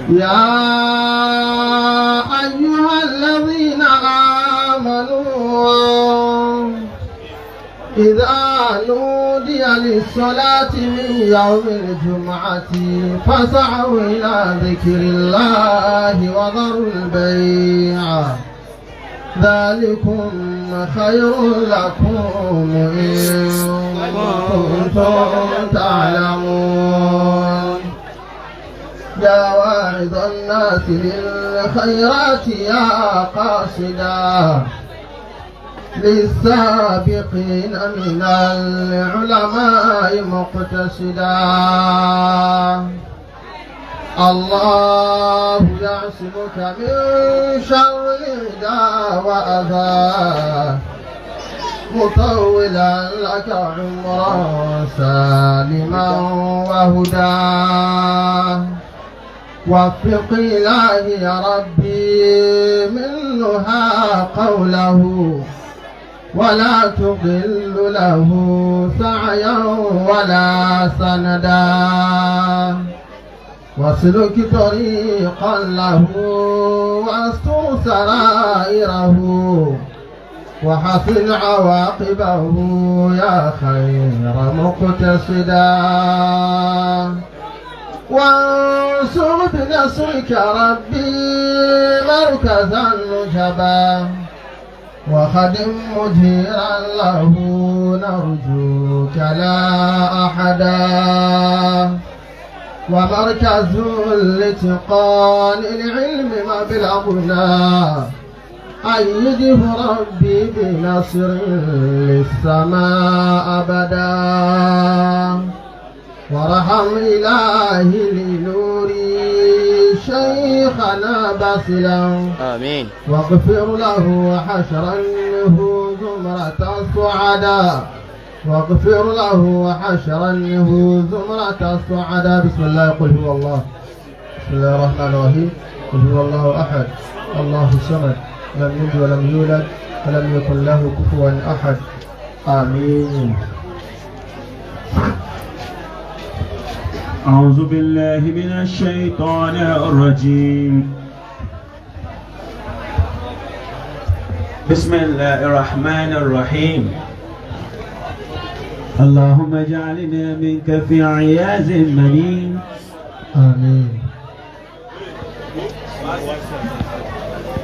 يا أيها الذين آمنوا إذا نودي للصلاة من يوم الجمعة فاسعوا إلى ذكر الله وذروا البيع ذلكم خير لكم إن كنتم تعلمون. يا واعظ الناس للخيرات يا قاصدا للسابقين من العلماء مقتصدا. الله يعصمك من شر العدا وأذى مطولا لك عمرا سالما وهدى. وفق إلهي يا ربي منها قوله ولا تضل له سعيا ولا سندا. واسلك طريقا له واستر سرائره وحسن عواقبه يا خير مقتصدا. وانصر بنصرك ربي مركزا نجبا وخدم مجيرا له نرجوك لا أحدا. ومركز الاتقان العلم مبلغنا أيده ربي بنصر للسماء أبدا. ورحم إلهي لنوري شيخنا باسلا آمين. واغفر له حشرا زمرة السعداء. واغفر له حشرا زمرة السعداء. بسم الله. قل هو الله. بسم الله الرحمن الرحيم. قل هو الله أحد الله الصمد لم يلد ولم يولد ولم يكن له كفوا أحد. آمين. أعوذ بالله من الشيطان الرجيم. بسم الله الرحمن الرحيم. اللهم اجعلنا منك في عياذ منين. آمين.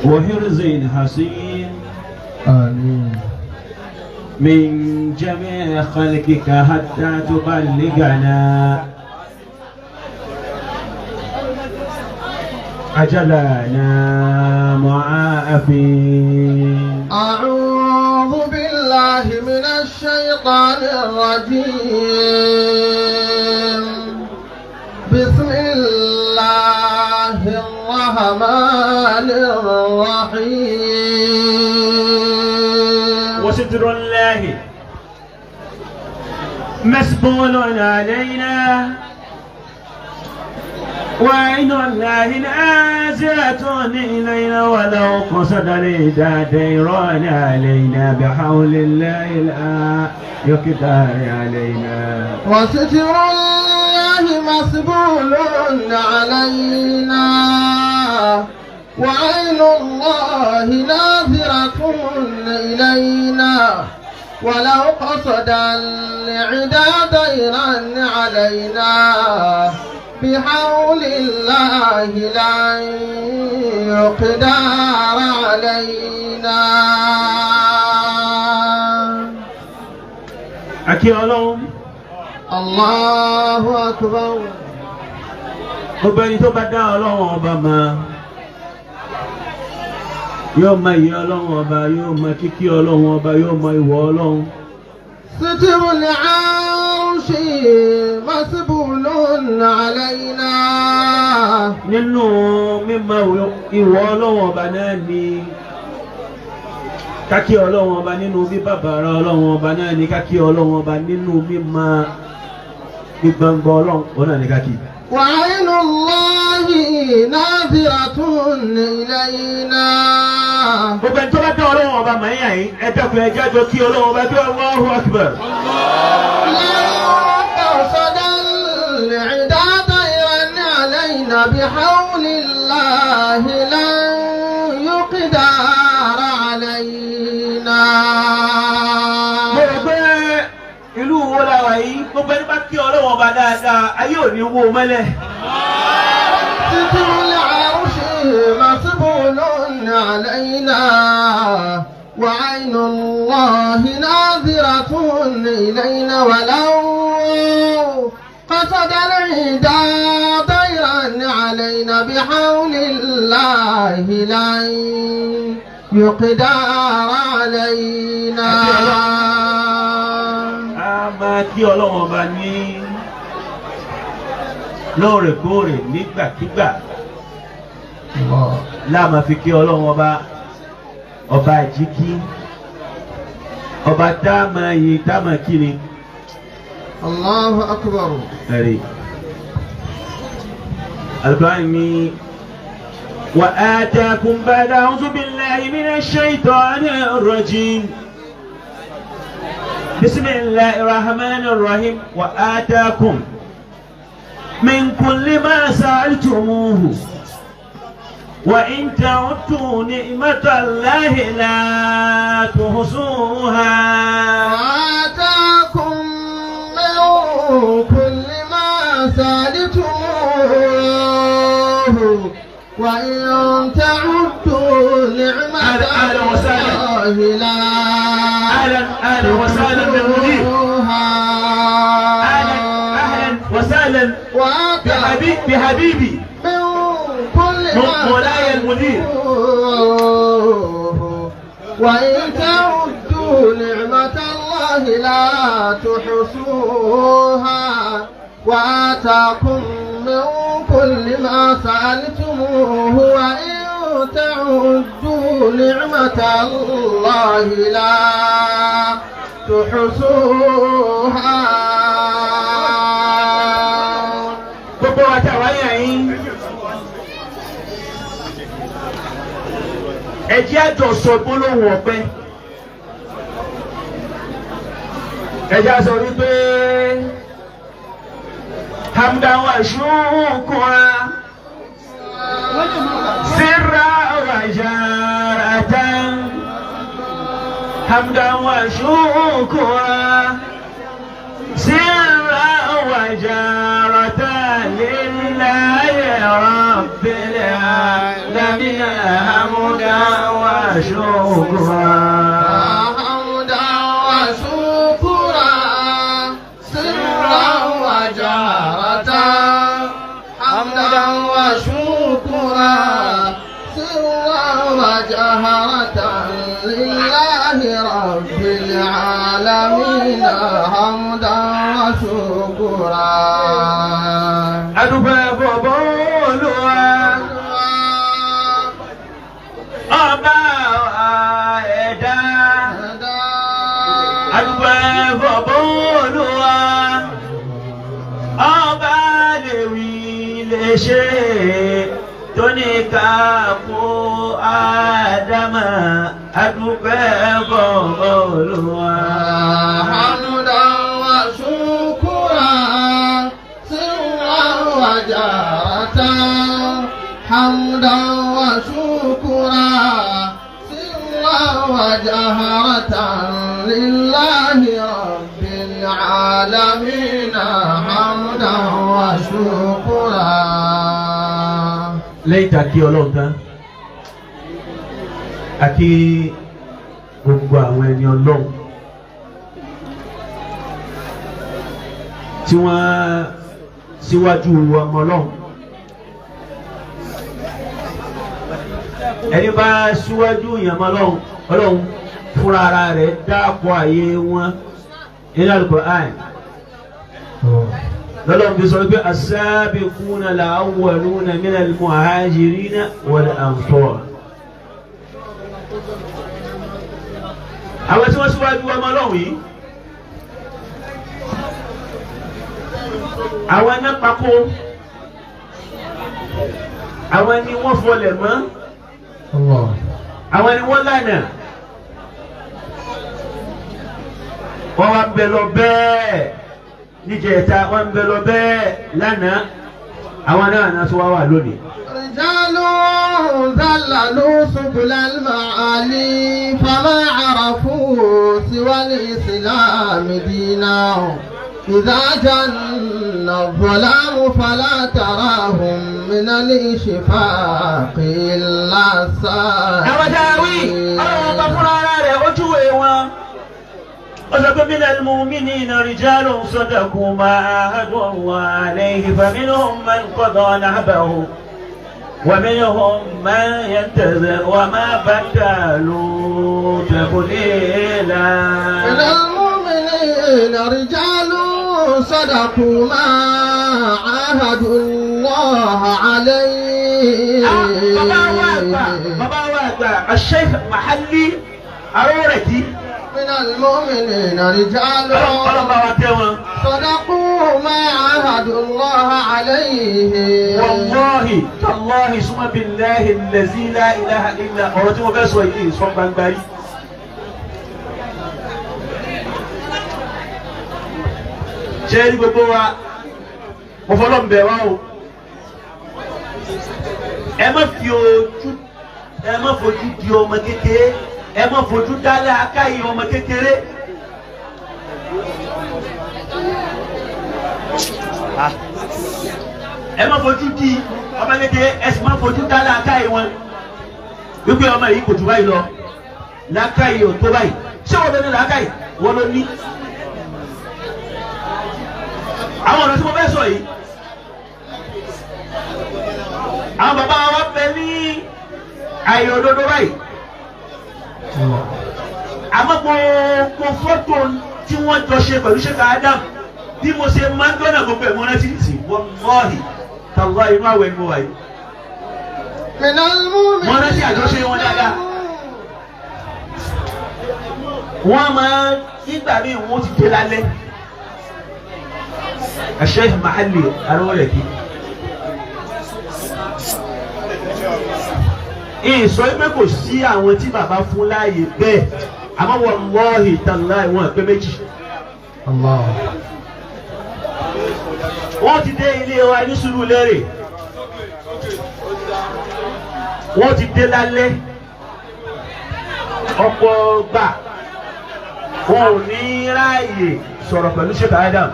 وحرز حصين. آمين. من جميع خلقك حتى تبلغنا أجلنا معافين. أعوذ بالله من الشيطان الرجيم. بسم الله الرحمن الرحيم. وستر الله مسبول علينا وعين الله نازلة إلينا ولو قصد لدى ديران علينا بحول الله لا يقدر علينا. وستر الله مسبول علينا وعين الله ناظرة إلينا ولو قصد العدا ديرا علينا بحول الله لا يقدر علينا. Akí Ọlọ́run. Allahu akbar. Gbogbo ẹni tó bá dá Ọlọ́run ọba mọ̀ yóò mọ ìyè Ọlọ́run ọba, yóò mọ kíkí Ọlọ́run ọba, yóò mọ ìwọ̀ Ọlọ́run. Sitrul arshi masbulun alayna. Nínú mímọ̀ ìwọ̀ Ọlọ́run ọba náà ni kákí Ọlọ́run ọba, nínú bíbàbàrà Ọlọ́run ọba náà ni kákí Ọlọ́run ọba, nínú mímọ̀ gbígbàngbà Ọlọ́run ọ̀nà ni kákí. وعين الله ناظرة إلينا. Gbogbo ẹni tó bá dá Ọlọ́run ọba mọ̀ ẹ̀yà yìí, ẹ dákun ẹ jájọ kí Ọlọ́run ọba bí Allahu Akbar. لو قصد العدا طيرا علينا علينا بحول الله لن يقدر علينا. Mo rò pé ìlú wo la wà yìí, gbogbo ẹni bá kí Ọlọ́run ọba dáadáa, ayé ò ní wó mọ́lẹ̀. ستر العرش مسبول علينا وعين الله ناظرة إلينا ولو قصد العدا طيرا علينا بحول الله لن يقدر علينا. A máa kí Ọlọ́run ọba ní lóòrèkóòrè nígbàkigbà láàmà fi kí Ọlọ́run ọba, ọba àjíkí, ọba dáàmà yìí dáàmà kí ni. Allahu akbar. Ẹ̀rí. Al-Qur'an ni wa atakum ba'da a'udhu billahi minash shaitanir rajim. Bismillahir rahmanir rahim wa atakum min kulli ma sa'altumuhu. وإن تعدوا نعمة الله لا تحصوها. وآتاكم من كل ما سألتموه وإن تعدوا نعمة الله لا أهلا وسهلا بالمدير. أهلا وسهلا بحبيبي مولاي المدير. وإن تعدوا نعمة الله لا تحصوها وآتاكم من كل ما سألتموه وإن تعدوا نعمة الله لا تحصوها. Gbogbo wa tá a wáyà yín, ẹ jẹ́ àjọ sọ gbólóhùn ọpẹ́. Ẹ jẹ́ àsọ wípé hamdan wa shukura sirra wa jaratan. Hamdan wa shukura sirra wa jaratan lillahi rabbil alamin. Hamdan wa shukura. حمدا وشكرا سرا وجهرة. حمدا وشكرا سرا وجهرة لله رب العالمين. حمدا وشكرا. Adúpẹ́ bọ̀bọ̀ Olúwa, ọba ẹ̀dá. Adúpẹ́ bọ̀bọ̀ Olúwa, ọba lè wí lè ṣe tó ní ká kó Ádámà. Adúpẹ́ bọ̀bọ̀ Olúwa. حمدا وشكرا سرا وجهرة. حمدا وشكرا سرا وجهرة لله رب العالمين. حمدا وشكرا. Lẹ́yìn tá a kí Ọlọ́run tán, a kí gbogbo àwọn ẹni Ọlọ́run tí wọ́n síwájú ọmọ Ọlọ́run. Ẹni bá síwájú ìyàmọ́ Ọlọ́run, Ọlọ́run fúnra ara rẹ̀ dáàpọ̀ àyè wọn nínú Al-Qur'an. Lọ́lọ́run fi sọ pé as-sabiquna al-awwaluna minal muhajirina wal ansar. Àwọn tí wọ́n síwájú ọmọ Ọlọ́run yìí, àwọn iná pako, àwọn ni wọ́n fọlẹ̀ mọ́, àwọn ni wọ́n lànà, wọ́n wá ń bẹ lọ bẹ́ẹ̀ níjẹta, wọ́n ń bẹ lọ bẹ́ẹ̀ lánàá, Àwọn náà náà tó wá wà lónìí. رجال ذللوا سبل المعالي فما عرفوا سوى الإسلام دينا إذا جن الظلام فلا تراهم من الإشفاق إلا Àwọn tá a wí, ọlọ́run ọba fúnra ara rẹ̀ ó júwe wọn. Ó sọ pé minal mu'minina rijalun sadaqu ma ahadu Allah alayhi faminhum man qada nahbahu wa minhum man yantazir wa ma baddalu tabdila. من المؤمنين رجال صدقوا ما عاهدوا الله عليه. Bàbá wa àgbà, bàbá wa àgbà, Sheikh Mahalli Arórẹ̀kí. من المؤمنين رجال Ọlọ́run bá wa tẹ́ wọn. صدقوا ما عاهدوا الله عليه. Wàláhì, tàláhì, súnmọ́ billahi allazi la ilaha illa ọ̀rọ̀ tí mo fẹ́ sọ yìí sọ gbangba yìí. Ṣé ní gbogbo wa, mo fọlọ́ ń bẹ̀ wá o. Ẹ má fi ojú, ẹ má fojú di ọmọ kékeré, ẹ má fojú dálé akáyé ọmọ kékeré. Ẹ má fojú di ọmọ kékeré, ẹ sì má fojú dá làákàyè wọn wípé ọmọ yìí kò jù báyìí lọ, làákàyè ò tó báyìí. Ṣé wọn ló ní làákàyè? Wọn ló ní. Àwọn ọ̀rọ̀ tí mo fẹ́ sọ yìí, àwọn bàbá wa bẹ ní àyè òdodo báyìí, àmọ́ gbogbo fọ́tò tí wọ́n jọ ṣe pẹ̀lú Sheikh Adam, bí mo ṣe máa ń dọ́nà gbogbo ẹ̀ mọ́ rántí sí wallahi tallahi inú àwẹ̀ ni mo wà yìí. من المؤمنين Wọ́n rántí àjọṣe wọn dáadáa. Wọ́n máa nígbà míì wọ́n ti dé lálẹ́. Sheikh Mahalli Arórẹ̀kí. Ìsọ pé kò sí àwọn tí bàbá fún láàyè bẹ́ẹ̀, àmọ́ wallahi tallahi wọn pé méjì. الله. Wọ́n ti dé ilé wa ní Sùúrùlérè. Wọ́n ti dé lálẹ́. Ọ̀pọ̀ gbà wọn ò ní ráàyè sọ̀rọ̀ pẹ̀lú Sheikh Adam.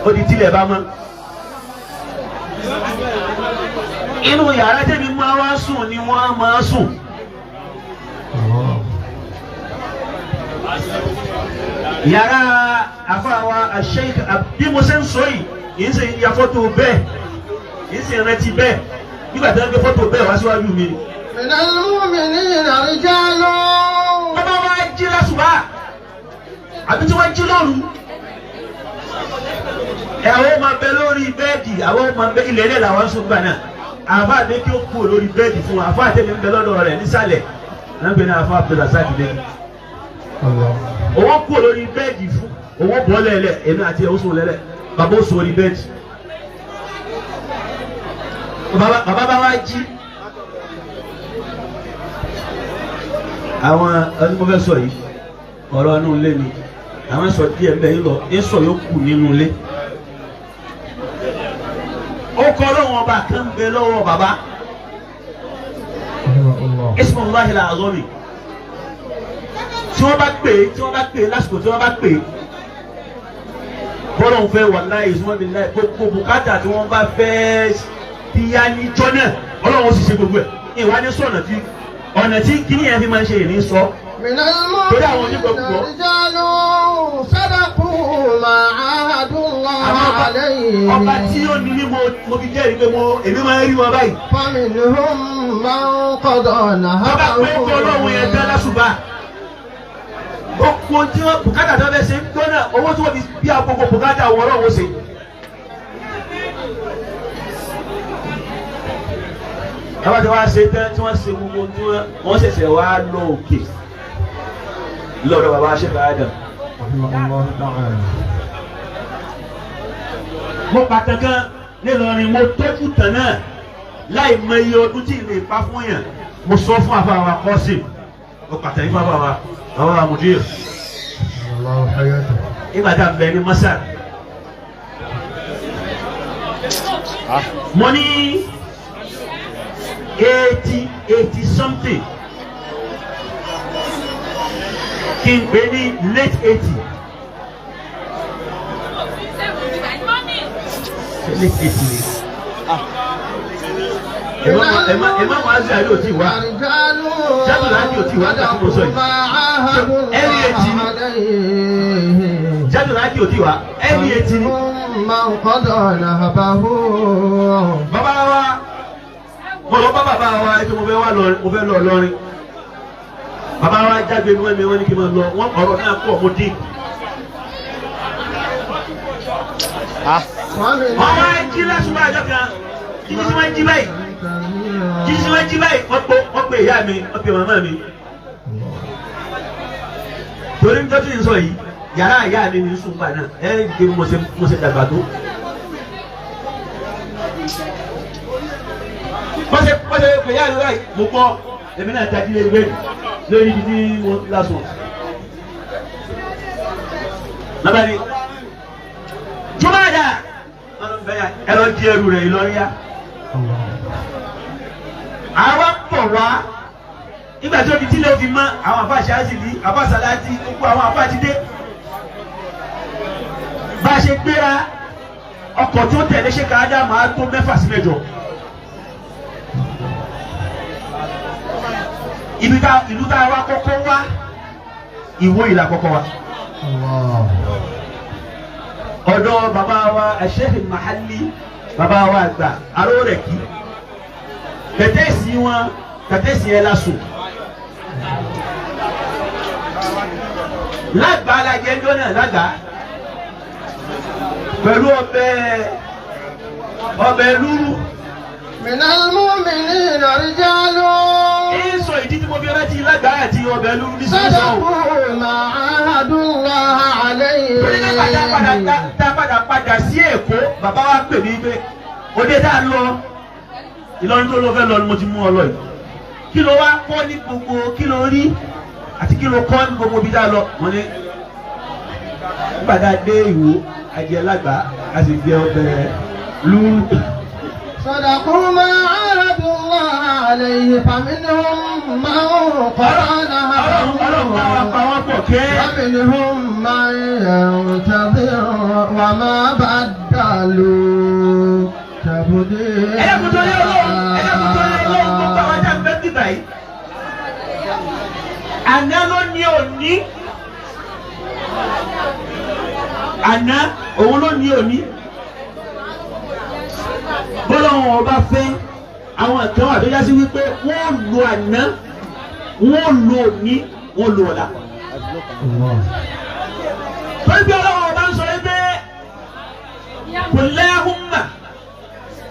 Ó di tilẹ̀ bá mọ́. Inú yàrá tẹ̀mí máa wá sùn ni wọ́n máa sùn. Yàrá àfàwà Sheikh, bí mo ṣe ń sọ yìí, yìí ń ṣe ya fọ́tò bẹ́ẹ̀, yìí ń ṣe rántí bẹ́ẹ̀, nígbà tí wọ́n gbé fọ́tò bẹ́ẹ̀ wá síwájú mi. من المؤمنين رجال. Bàbá wa jí lásùbà, àbí tí wọ́n jí lóru. Ẹ̀wọ́n máa bẹ lórí bẹ́ẹ̀dì, àwọn máa bẹ ilẹ̀ ilẹ̀ làwọn sùn gbà náà. Àfa mi kí ó kú lórí bẹ́ẹ̀dì fún wa, àfa àtẹ̀mí ń bẹ lọ́dọ̀ rẹ̀ nísàlẹ̀, náà ń bẹ ní àfa Abdulrasaq lẹ́yìn. Owó kú lórí bẹ́ẹ̀dì fún owó bọ́ lẹ́lẹ̀, èmi àti ẹ̀ ó sùn lẹ́lẹ̀, bàbá ó sùn orí bẹ́ẹ̀dì. Bàbá bá wá jí. Àwọn ẹni mo fẹ́ sọ yìí, ọ̀rọ̀ inú ilé ni, àwọn sọ díẹ̀ ń bẹ yín lọ, ń sọ yóò kù nínú ilé. Ó kọ́ ọlọ́run ọba kan ń bẹ lọ́wọ́ bàbá. Ismullahi al-azami. Tí wọ́n bá pè é, tí wọ́n bá pè é lásìkò tí wọ́n bá pè é, bọ́lá òun fẹ́ wallahi ismullahi gbogbo bùkátà tí wọ́n bá fẹ́ bíyá níjọ́ náà, ọlọ́run ó sì ṣe gbogbo ẹ̀. Ìwà ní sọ̀nà tí ọ̀nà tí kíní yẹn fi máa ń ṣe ìní sọ. من Torí àwọn المؤمنين onígbàgbọ́. رجال صدقوا ما عاهدوا الله عليه. Ọba tí ó ní ní mo fi jẹ́rìí pé mo èmi máa ń rí wọn báyìí. فمنهم من قضى Bàbá pé kí ọlọ́run yẹn dá نهبه. lásùbà. Gbogbo tí wọ́n bùkátà tí wọ́n fẹ́ ṣe ń gbọ́nà owó tí wọ́n fi bí agogo bùkátà wọn ọlọ́run ṣe. Bàbá tí wọ́n á ṣe tán tí wọ́n ṣe gbogbo tí wọ́n ṣẹ̀ṣẹ̀ wá lọ òkè lọ́dọ̀ bàbá Sheikh Adam. Mo pàtàkì kan nílọrin, mo tọ́jú tàn náà láì mọ iye ọdún tí ìlú ìpa fún yàn. Mo sọ fún àfàwà Kọ́sìm, mo pàtàkì fún àfàwà àwọn àmùdíyẹ. Nígbà tá a bẹ ní Masar. Mo ní 80 something kí n pè ní late 80. Late 80 ni. Ẹ má wá sí àdó tí wá. Jáde láti òtí wá láti mo sọ yìí. Early 80 ni. Jáde láti òtí wá. Early 80 ni. Bàbá wa, mo lọ bá bàbá wa ẹjọ́ mo fẹ́ wá lọ, mo fẹ́ lọ lọ́rin. Bàbá wa jágbe ní wọ́n mi wọ́n ní kí n máa lọ, wọ́n ọ̀rọ̀ náà pọ̀ mo dín. Wọ́n wá jí lásùbà àjọ kan, jíjí sí wọ́n jí báyìí, jíjí sí wọ́n jí báyìí, wọ́n pe ìyá mi, wọ́n pe màmá mi. Torí nítorí tí n sọ yìí, yàrá ìyá mi ní sùn gbà náà, ẹ ẹ́ gbé mo ṣe dàgbà tó. Wọ́n ṣe pé ìyá mi báyìí, mo gbọ́, èmi náà tají lé lórí lórí ibi tí mo lásùn. Bàbá mi, Jùmọ̀dà, ẹ lọ di ẹrù rẹ̀ Ìlọrin yá. Àwa pọ̀ wá nígbà tí ó di tí ló fi mọ́ àwọn àfa ṣáàzìlì, àfa sàláàtì, gbogbo àwọn àfa ti dé. Bá a ṣe gbéra ọkọ̀ tó tẹ̀lé ṣe ká dá máa tó 6 sí 8. Ìlú tá a wá kọ́kọ́ wá, Ìwó ìlà kọ́kọ́ wá. Ọ̀dọ̀ bàbá wa Sheikh Mahali, bàbá wa àgbà Arórẹ̀kí, kẹtẹ́sì wọn kẹtẹ́sì ẹ̀ lásùn. Lágbàá la jẹ́ ńjọ́ náà lágbàá pẹ̀lú ọbẹ̀ lúrú. Minal mu'minina rijalun. Ẹ sọ ìdí tí mo fi rántí lágbàá àti ọbẹ̀ lúrú ní sísọ. Sadaqu ma ahadullaha alayhi. Torí náà padà padà sí Èkó, bàbá wa pè mí pé òde tá a lọ Ìlọrin tó lọ fẹ́ lọ ni mo ti mú ọ lọ yìí. Kí ló wá kọ́ ní gbogbo, kí ló rí àti kí ló kọ́ ní gbogbo ibi tá a lọ? Mo ní nígbà tá a dé Ìwó, a jẹ lágbàá, a sì jẹ ọbẹ̀ lúrú. Sadaqu ma ahadullaha alayhi faminhum man qada nahbahu. Ọlọ́run bá wa pa wọ́n pọ̀ kẹ́. Faminhum man yantazir wa ma baddalu tabdila. Ẹ̀yẹ́kùn tó yẹ Ọlọ́run, ẹ̀yẹ́kùn tó yẹ Ọlọ́run, gbogbo àwọn ajá ń bẹ́ bíbá yìí. Àná ló ní òní. Àná òun ló ní òní. Bọ́lá wọn ọba fẹ́ àwọn kan wà tó yá sí wípé wọ́n lo àná, wọ́n lo òní, wọ́n lo ọ̀la. Torí bí Ọlọ́run ọba ń sọ wípé Allahumma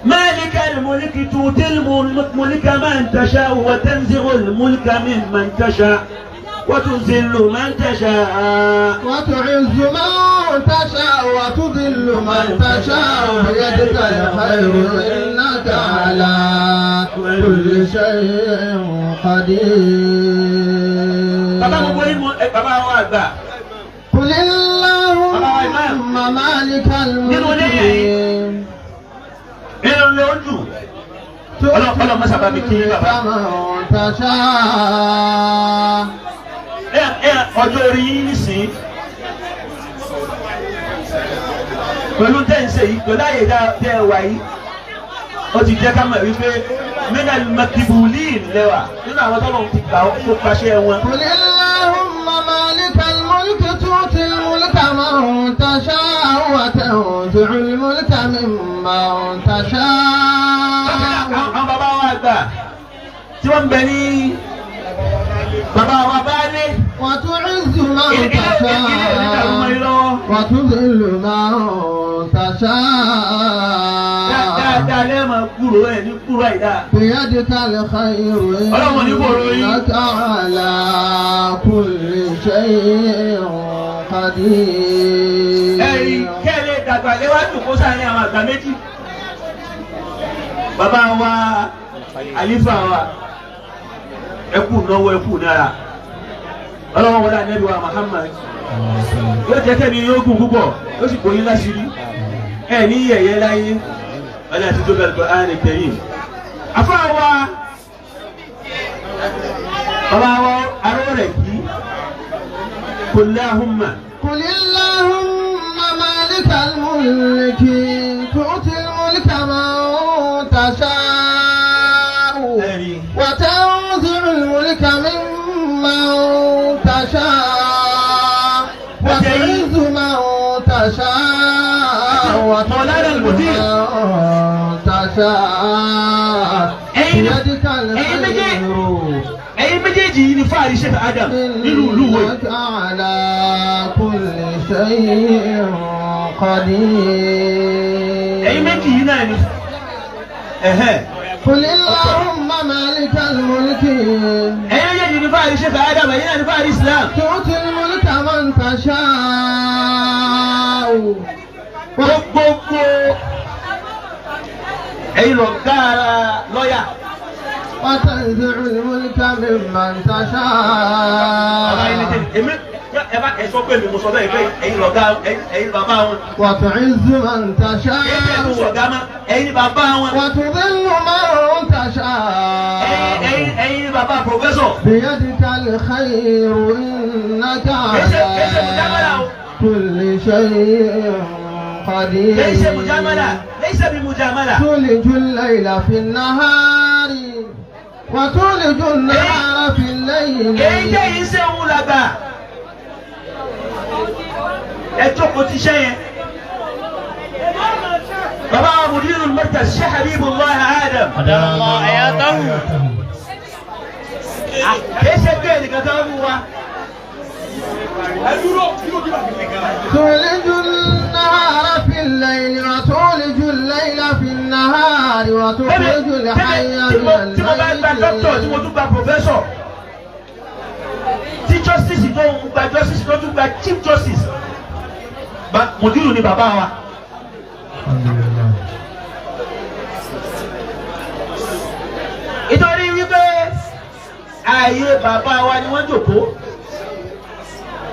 malikal mulki tu'til mulka man tasha'u wa tanzi'ul mulka mimman tasha'u wa tuzillu man tasha'u. Wa tu'izzu man tasha'u wa tudhillu man tasha'u biyadikal khayru innaka ala kulli shay'in qadir. Bàbá gbogbo yín mo bàbá wa àgbà. Qul Allahumma malikal mulki. Nínú ilé ojú. Ọlọ́pàá mọ́sàbá mi kí bàbá. Ọjọ́ orí yín nísìnyí. Pẹ̀lú tẹ́ǹsẹ̀ yìí, pẹ̀lú àyè tẹ́ ẹ wà yìí, ó ti jẹ́ ká mọ̀ wípé minal makibulin lẹ́wà nínú àwọn tọ́lọ̀ ti gbà ó tó paṣẹ wọn. Qul Allahumma malikal mulki tu'til mulka man tasha'u wa tanzi'ul mulka mimman tasha'u. Àwọn bàbá wa àgbà tí wọ́n ń bẹ ní bàbá wa baálé. Wa tu'izzu man tasha'u wa tudhillu man tasha'u. Dáadáa lẹ́ẹ̀ma kúrò ẹ̀ ní kúrò àìdá. Biyadikal khayru Ọlọ́run ní kòrò yín. innaka ala kulli shay'in qadir. Ẹ̀yin kẹ́lẹ́ dàgbà léwájú kó sáà ní àwọn àgbà méjì. Bàbá wa àlífà wa ẹ kú náwó ẹ kú nára. Ọlọ́run wọlé ànábì wa Muhammad. Yóò jẹ́ kẹ́mi yóò gùn púpọ̀, yóò sì kó yín láṣìírí. Ẹ ní yẹ̀yẹ́ láyé. Wọ́n àti tóbi Al-Qur'an Al-Karim. Àfáà wa bàbá wa arọ́ rẹ̀ kí Qul-lahumma. قل اللهم مالك الملك تؤتي الملك من تشاء وتنزع الملك ممن تشاء وتعز من تشاء مولانا المدير. من تشاء بيدك الخير Ẹ̀yin méjèèjì yìí ni fáàrí Sheikh Adam nínú ìlú wo yìí. إنك على كل شيء قدير. Ẹ̀yin méjì yìí náà ni. Ẹ̀hẹ́n. قل اللهم مالك الملك Ẹ̀yin méjèèjì ni fáàrí Sheikh Adam, ẹ̀yin náà ni fáàrí Islam. تؤتي الملك من تشاء Gbogbogbò ẹ̀yin lọ gáara lọ́yà. وتنزع الملك ممن Bàbá yín ní تشاء tẹ́lẹ̀. Èmi ẹ bá ẹ sọ pé mi mo sọ bẹ́ẹ̀ pé ẹ̀yin lọ̀gá ẹ̀yin bàbá wọn. وتعز من Ẹ̀yin tẹ̀ tó تشاء sọ̀gá mọ́ ẹ̀yin bàbá wọn. وتذل من تشاء Ẹ̀yin ẹ̀yin bàbá pòfẹ́sọ̀. بيدك الخير إنك ليس مجاملة. على كل شيء قدير. ليس مجاملة، ليس بمجاملة. تولج الليل في النهار وتولج النهار في الليل. Èyí jẹ́ yìí ṣe òun làgbà. Ẹ jókòó ti ṣẹ́ yẹn. Bàbá wa Mudirul Markaz Sheikh Habibullah Adam. Kìí ṣe pé ẹnìkan kan mú wa. تولج النهار في الليل وتولج الليل في النهار وتخرج الحي Tí من mo bá gba dókítà tí mo الميت tún gba professor. Tí justice tó ń gba justice tó tún gba chief justice. Mudiru ni bàbá wa. Alhamdulillah. Ìtorí wípé ààyè bàbá wa ni wọ́n jókòó.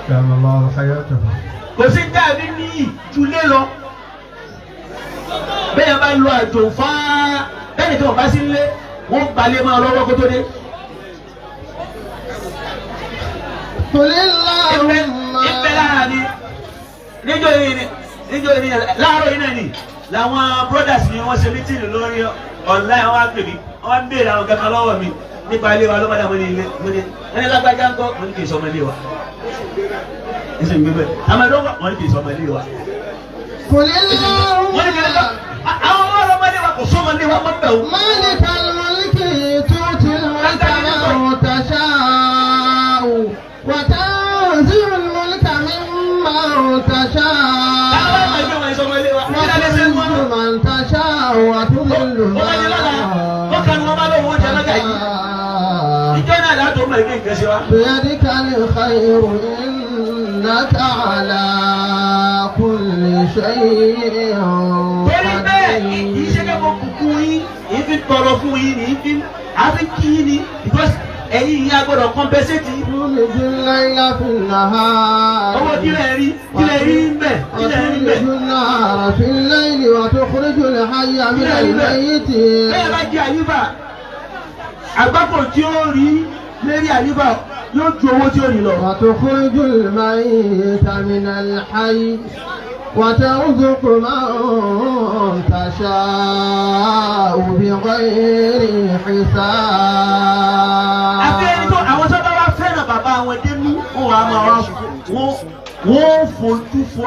كان الله حياته. Kò sí dàbí níyì ju lé lọ. Bẹ́ẹ̀ bá lọ àjò fáá bẹ́ẹ̀ ni tí wọ́n bá sí nílé wọ́n gbalẹ̀ máa lọ́wọ́ kó tó dé. قل اللهم Ìbẹ́ lára mi níjọ́ yìí ni níjọ́ yìí ni láàárọ̀ yìí náà ni làwọn brothers mi wọ́n ṣe mítìnì lórí online, wọ́n á pè mí, wọ́n á béèrè àwọn kankan lọ́wọ́ mi nípa ilé wa lọ́mọdé. Àwọn ilé mo ní ẹni lágbájá ńkọ́? Mo ní kì í sọmọ ilé wa ẹsẹ̀ ń gbé bẹ́ẹ̀ àmàdé wọn ní kì í sọmọ ilé wa. قل Wọ́n ní kì í sọ اللهم àwọn ọmọ ọlọ́mọdé wa kò sọmọ ilé wa mọ́ bẹ́ẹ̀ o. مالك الملك تؤتي الملك من تشاء وتنزع الملك ممن تشاء Táwọn ọmọ ẹgbẹ́ wọn sọmọ ilé wa kí lálẹ́ sẹ́nu wọn. وتعز من تشاء وتذل Wọ́n bá ní lọ́la wọ́n kanu wọn bá lọ́wọ́ wọn jẹ lọ́jà yìí. Ìjọ náà látò mọ̀ ẹgbẹ́ nǹkan ṣe wa. بيدك الخير إنك على كل شيء Torí bẹ́ẹ̀ kì í ṣe قدير. kẹ́ mo kúkú yín, èyí fi tọrọ fún yín ni, èyí fi àfi kí yín ni because ẹ̀yin yìí a gbọ́dọ̀ compensate yín. تولج الليل في النهار Owó kílẹ̀ rí kílẹ̀ rí ń bẹ̀ kílẹ̀ rí ń bẹ̀. وتولج النهار في الليل وتخرج الحي من الميت. Bẹ́ẹ̀ bá jẹ́ àyíbá àgbákò tí ó rí lérí àyíbá yóò ju owó tí ó rí lọ. وتخرج الميت من الحي وترزق من تشاء بغير حساب. Àfi ẹni tó àwọn tó bá wá fẹ́ràn bàbá wọn dénú wọn wàá máa wá wọn wọ́n fojú fo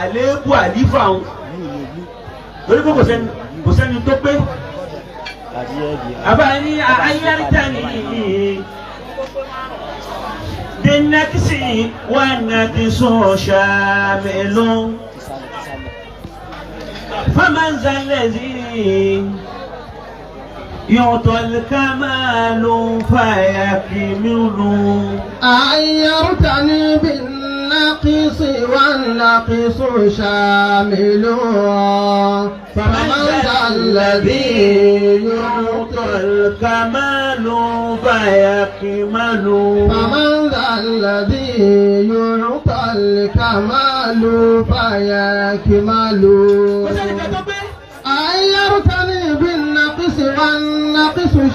àléébù àlífà wọn torí pé kò sẹ́ni tó pé. Àbá ní ayáríta ní dẹ́nàkìsì wà nàkìsọ̀ ṣàmìlú famanzalẹ́zì يعطى الكمال فيكمل. عيرتني بالنقص والنقص شامل فمن ذا الذي يعطى الكمال فيكمل. فمن ذا الذي يعطى الكمال فيكمل. Kò sẹ́ni kan tó pé. عيرتني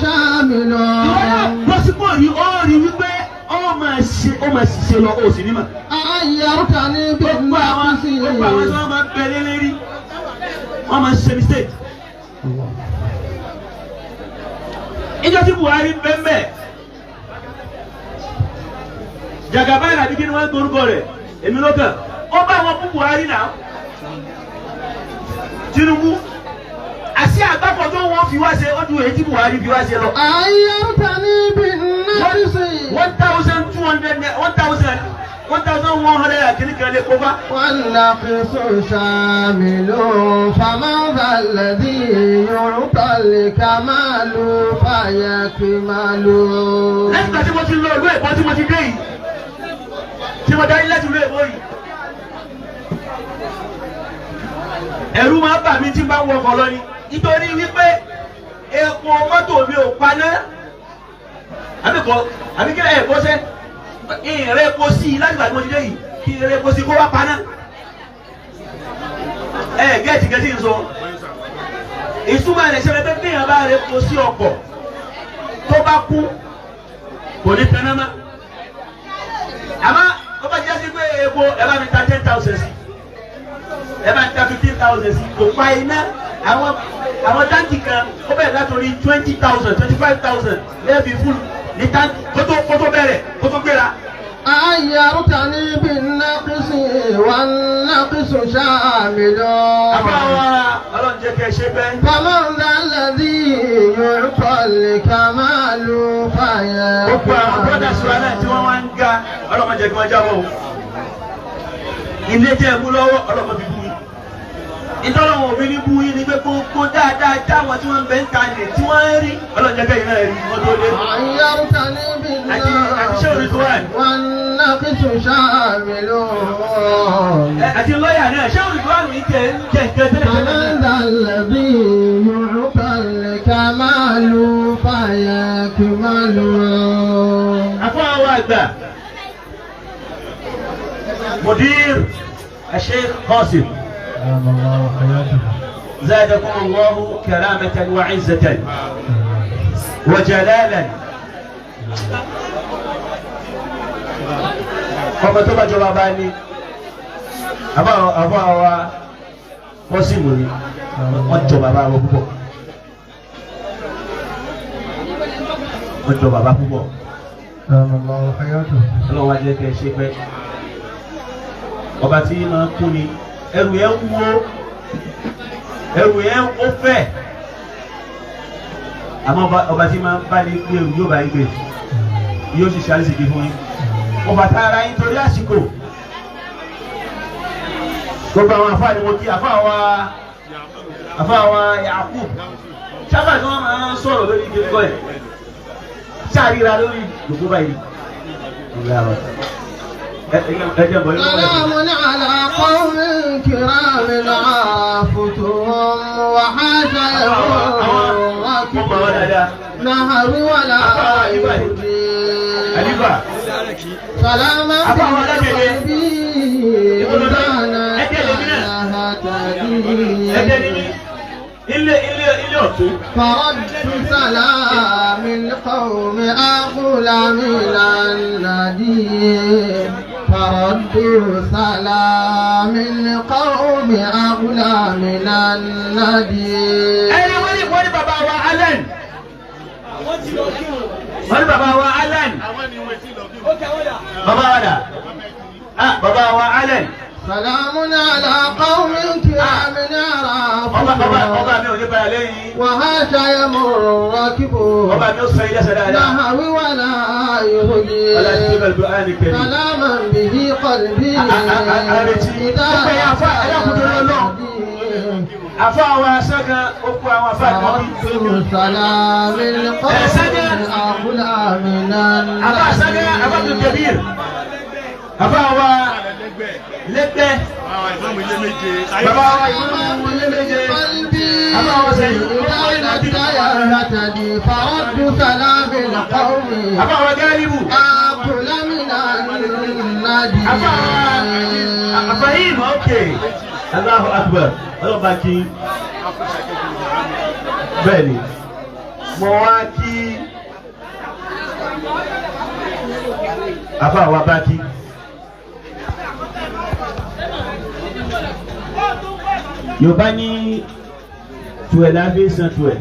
شامل Ìwọ náà bọ́ sípò yìí ó rí wípé ó máa ṣe ó máa ṣiṣẹ́ lọ ó sì ní mà. عيرتني Gbogbo àwọn بالنقص gbogbo àwọn tí wọ́n máa ń bẹ lélẹ́rí wọ́n máa ń ṣe mistake. Ìjọ tí Buhari ń bẹ́ mbẹ́ Jagaba àbí kí ni wọ́n ń torúkọ rẹ̀ èmi ló kàn ó bá wọn bú Buhari náà Tinubu àṣì àgbàpọ̀ tó wọ́n fi wá ṣe ó ju èyí tí Buhari fi wá ṣe lọ. عيرتني بالنقص 1,200 1,000 1,100 àkíní kan lè kó bá. والنقص شامل فمن ذا الذي يعطى الكمال فيكمل Lẹ́yìn ìgbà tí mo ti lọ ìlú Èkó tí mo ti dé yìí tí mo darí láti ìlú Èkó yìí ẹ̀rù máa bà mí tí n bá ń wọkọ̀ lọ ni nítorí wípé epo mọ́tò mi ò paná àbíkọ àbíkẹ́ ẹ̀ bọ́sẹ́ ìrẹ́ epo sí i láti ìgbà tí mo ti dé yìí kí ìrẹ́ epo sí i kó wá paná ẹ gẹ́ẹ̀tì gẹ́ẹ̀tì ń sọ ìtumọ̀ rẹ̀ ṣẹlẹ̀ pé bí èèyàn bá rẹ̀ epo sí ọkọ̀ tó bá kú kò ní tẹná mọ́ àmọ́ ó bá jẹ́ sí pé epo ẹ bá mi ta 10,000 sí ẹ bá mi ta 15,000 sí kò pa iná àwọn àwọn táǹkì kan ó bẹ̀rẹ̀ látòrí 20,000 25,000 lẹ́ẹ̀fi fúlù ní táǹkì kótó bẹ̀rẹ̀ kótó gbéra. عيرتني بالنقص والنقص شامل Àbá wa ọlọ́run jẹ́ kẹ́ ẹ ṣe bẹ́ẹ̀. فمن ذا الذي يعطى الكمال Gbogbo àwọn brothers wa náà tí wọ́n wá ń ga ọlọ́run jẹ́ kí wọ́n jábọ̀ o. Ilé tẹ́ ẹ mú lọ́wọ́ ọlọ́run fi bú yín. Ìtọ́lọ́wọ̀n òbí ní bú yín ni pé gbogbo dáadáa táwọn tí wọ́n ń bẹ ń ta lè tí wọ́n ń rí ọlọ́run jẹ́ kẹ́yìn náà rí wọ́n tó dé. عيرتني Àti ṣé òní tó wà ní? والنقص شامل Àti lọ́ọ̀yà náà ṣé òní tó wà ní tẹ̀ ń jẹ nǹkan tẹ́lẹ̀ tẹ́lẹ̀ فمن náà? ذا الذي يعطى الكمال فيكمل Àfọ àwọn àgbà Mudir Sheikh Qasim زادكم الله كرامة وعزة وجلالا. Ọmọ tó bá jọba bá ní àbá wa wọ́n sì mú ni wọ́n jọ bàbá wọn púpọ̀ wọ́n jọ bàbá púpọ̀ ọlọ́run wá jẹ́ kẹ́ ẹ ṣe pẹ́ ọba tí máa kú ni ẹrù yẹn wúwo ẹrù yẹn ó fẹ̀ àmọ́ ọba tí máa ń bá ní gbé ẹrù yóò bá yín gbé yóò sì ṣe àlùsìkì fún yín ọba tá ara yín torí àsìkò gbogbo àwọn àfáà ni mo kí àfáà wa Yakub sábà tí wọ́n máa ń sọ̀rọ̀ lórí igi kọ́ ẹ̀ sáàríra lórí gbogbo báyìí. Ẹ jẹ́ bọ̀ yín lọ́wọ́ ẹ̀. سلام على قوم كرام عافتهم وحاشا Wọ́n mọ̀ wọ́n dáadáa. نهر ولا يهدي Àlífà. سلاما Àbá àwọn alájẹjẹ. Ẹ̀jẹ̀ ni mí. Ilé ilé ilé ọ̀tún. فرد سلام القوم أغلى من النديم فرد سلام القوم أغلى من النديم Ẹni wọ́n ní wọ́n ní bàbá wa Allen. Wọ́n ní bàbá wa Allen. Bàbá wa dà. Ah, bàbá wa Allen. سلام على قوم كرام Ọba ọba ọba عرفوا mi ò ní padà lẹ́yìn. وهاش يمر الراكب Ọba mi ò sọ ilé ẹsẹ̀ dáadáa. نهو ولا Ọlá ti يهدي bẹ̀rẹ̀ Al-Qur'an Karim. سلاما به قلبي Àrètí. إذا Ó pè é àfá ẹlẹ́kùnrin lọ́lọ́. Àfá àwọn aṣágan ó kó àwọn àfá kan bí. فرد سلام القوم أغلى من Àfá aṣágan àfá النديم Abdul Kabir. Àfá wa lẹ́gbẹ́. Bàbá wa ìlú ilé méje. قلبي Àfá wa sẹ́yìn. إذا يرتدي فرد سلام القوم Àfá wa Gálíbù. أغلى من Àfá wa النديم Àfáyìm ok. Allahu Akbar. Ọlọ́ba kí. Bẹ́ẹ̀ni. Mo wá kí àfa wa bá kí. Yorùbá ní tuẹ̀ láfi san tuẹ̀.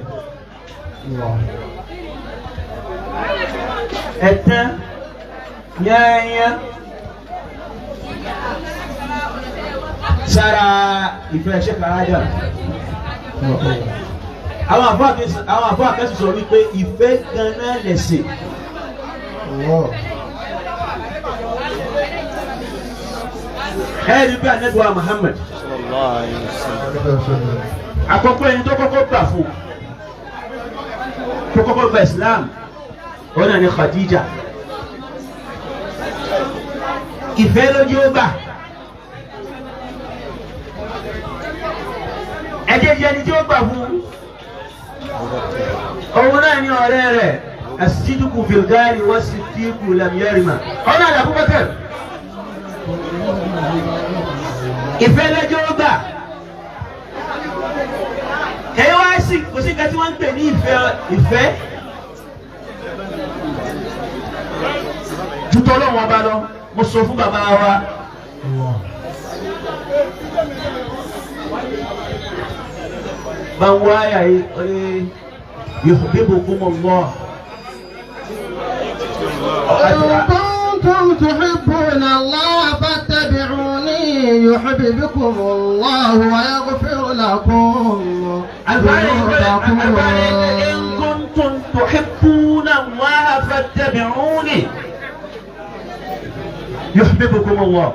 Ẹ̀tàn yányá sára ìfẹ́ Sheikh Adam. Àwọn àfọ àkẹ́sì sọ wípé ìfẹ́ ganan lẹ̀sìn. Ẹ̀rí bí Ànábì Muhammad àkọ́kọ́ ẹni tó kọ́kọ́ gbà fún tó kọ́kọ́ gba Islam òun náà ni Khadija. Ìfẹ́ lójú ó gbà. Ẹ̀kejì ẹni tí ó gbà fún òun náà ni ọ̀rẹ́ rẹ̀ asidiku filgari wọ́n sì dínkù lamiyarima ọ̀nà Abubakar. Ìfẹ́ lójú ó gbà. Kẹ́yìn wá sí kò sí nǹkan tí wọ́n ń pè ní ìfẹ́ ìfẹ́ jutọ́ lọ́wọ́ ọba lọ. Mo sọ fún bàbá wa. Báwo ayà yìí ọ̀rẹ́ yuhibbukumullah. إن كنتم تحبون الله فاتبعوني يحببكم الله ويغفر لكم ذنوبكم. إن كنتم تحبون الله فاتبعوني يحببكم الله.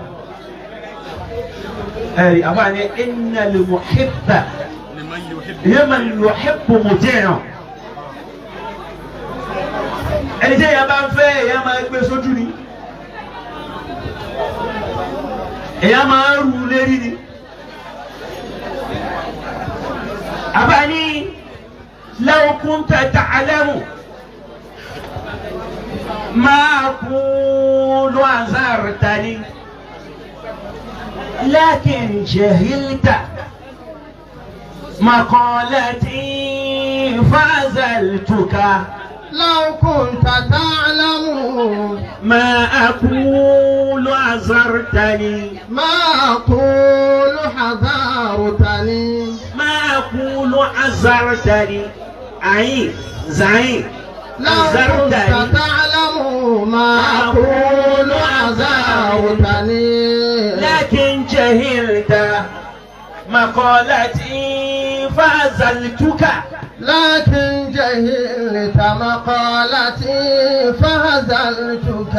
أي أبعني إن المحب لمن يحب مطيع. Ẹni tí èèyàn bá ń fẹ́ èèyàn máa gbé sójú ni, èèyàn máa ń rú lérí ni. Àbáni law kunta ta'lamu ma aqulu azartani lakin jahilta maqalati fa'azaltuka. لو كنت تعلم ما أقول عذرتني ما أقول حذرتني ما أقول عذرتني عين زعيم لو كنت تعلم ما أقول عذرتني لكن جهلت مقالتي فعزلتك لكن جهلت مقالتي فهزلتك.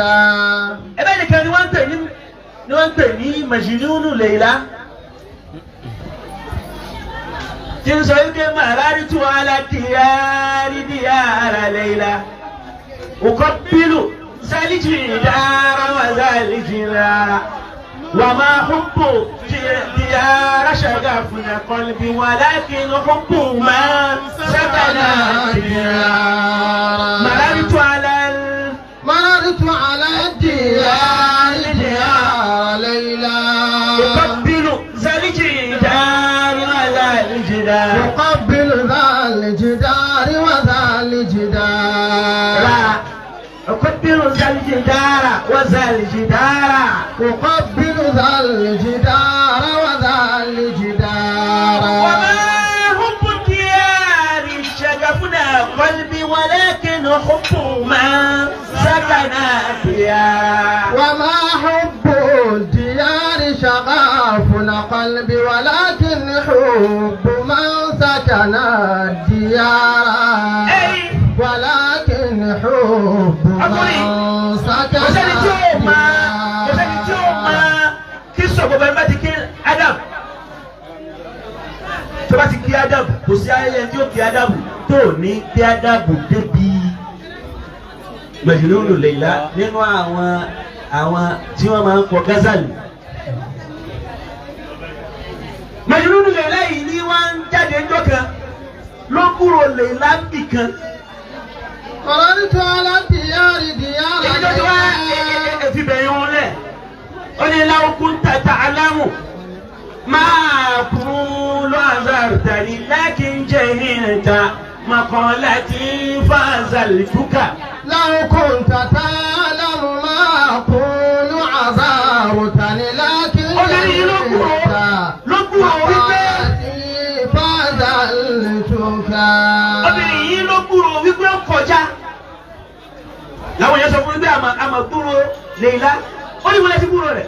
Ẹbẹ́ nìkan ni wọ́n ń pè ní ni wọ́n ń pè ní Majnunu Layla tí ń sọ wípé marartu ala diyari diyara Layla uqabbilu zaljidara wa zaljidara wa ma hubbu diyara shagafna qalbi walakin hubbu ma sakana diyara marartu ala مررت على الديار ديار ليلى أقبل ذا الجدار وذا الجدار أقبل ذا الجدار وذا الجدار أقبل ذا الجدار وذا الجدار أقبل ذا الجدار وذا الجدار وما حب الديار شغفنا قلبي ولكن حب ما سكن الديار وما حب الديار شغافنا قلبي ولكن حب من سكن الديار ولكن حب من سكن الديار. Kí sọ̀kò bẹ́ẹ̀ bá ti kí Adam tó bá ti kí Adam kò sí ayẹyẹ tí ó kí Adam tó ní kí Adam débi Majnunu Layla nínú àwọn tí wọ́n máa ń kọ gazali. Majnunu Layla yìí ni wọ́n ń jáde ńjọ́ kan ló kúrò Layla bì kan. Marartu ala diyari diyara Ibi tó ti wá fi bẹ̀yìn wọn lẹ̀. Ó ní law kunta ta'lamu ma aqulu azartani lakin jahilta maqalati fazaltuka. لو كنت تعلم ما أقول عذرتني لكن Obìnrin yìí ló kúrò ló kúrò wípé فزلتك. Obìnrin yìí ló kúrò wípé ó kọjá. Làwọn yẹn sọ fún mi pé àmà àmà gbúrò Leila, ó ní wọlé sí gbúrò rẹ̀,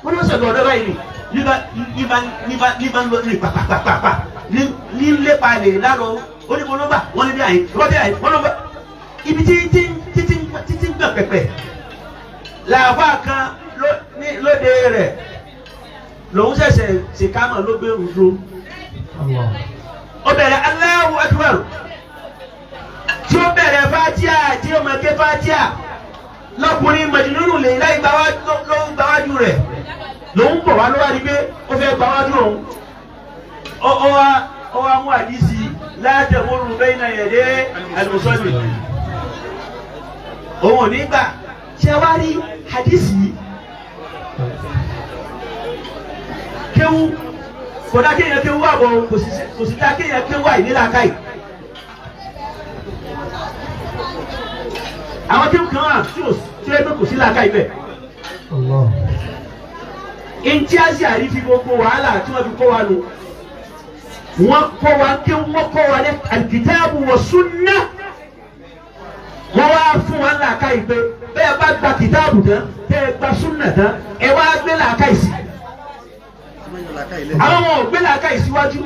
wọ́n ní wọ́n sọ̀rọ̀ ọ̀dọ́ báyìí ni níbà níbà níbà níbà ń lọ ní pàpàpàpà ní ní lépa Leila lọ, ó ní mo ló bà wọ́n ní bí àyè wọ́n bí àyè wọ́n ló bà ibi tí tí tí tí tí tí ń gbọ̀n pẹ̀pẹ̀ làbá kan lóde rẹ̀ lòun ṣẹ̀ṣẹ̀ ṣèkámọ̀ ló gbé rúdú, ó bẹ̀rẹ̀ Allahu Akbar tí ó bẹ̀rẹ̀ fatia tí ó máa ké fatia lọ́kùnrin Majnunu lè láì ló ń gbáwájú rẹ̀ lòun bọ̀ wá ló wá rí pé ó fẹ́ gbáwájú òun, ó wá mú àdísì la tamurru bayna yaday al-musalli, òun ò ní gbà. Ṣé wá rí àdísì kéwú kò dá kéèyàn kéwú àbọ̀, kò sí dá kéèyàn kéwú àìnílàákàyè. Àwọn kéwú kan wà tí ò tí ó kò sí làákàyè bẹ́ẹ̀. Ntí Asia rí fi gbogbo wàhálà tí wọ́n fi kọ́ wa nù. Wọ́n kọ́ wa kéwú, wọ́n kọ́ wa ní al-kitabu wa sunnah. Wọ́n wá fún wa làákàyè pé bẹ́ẹ̀ bá gba kìtáàbù tán, bẹ́ẹ̀ gba súnà tán, ẹ wá gbé làákàyè sí. Àwọn wọn ò gbé làákàyè síwájú,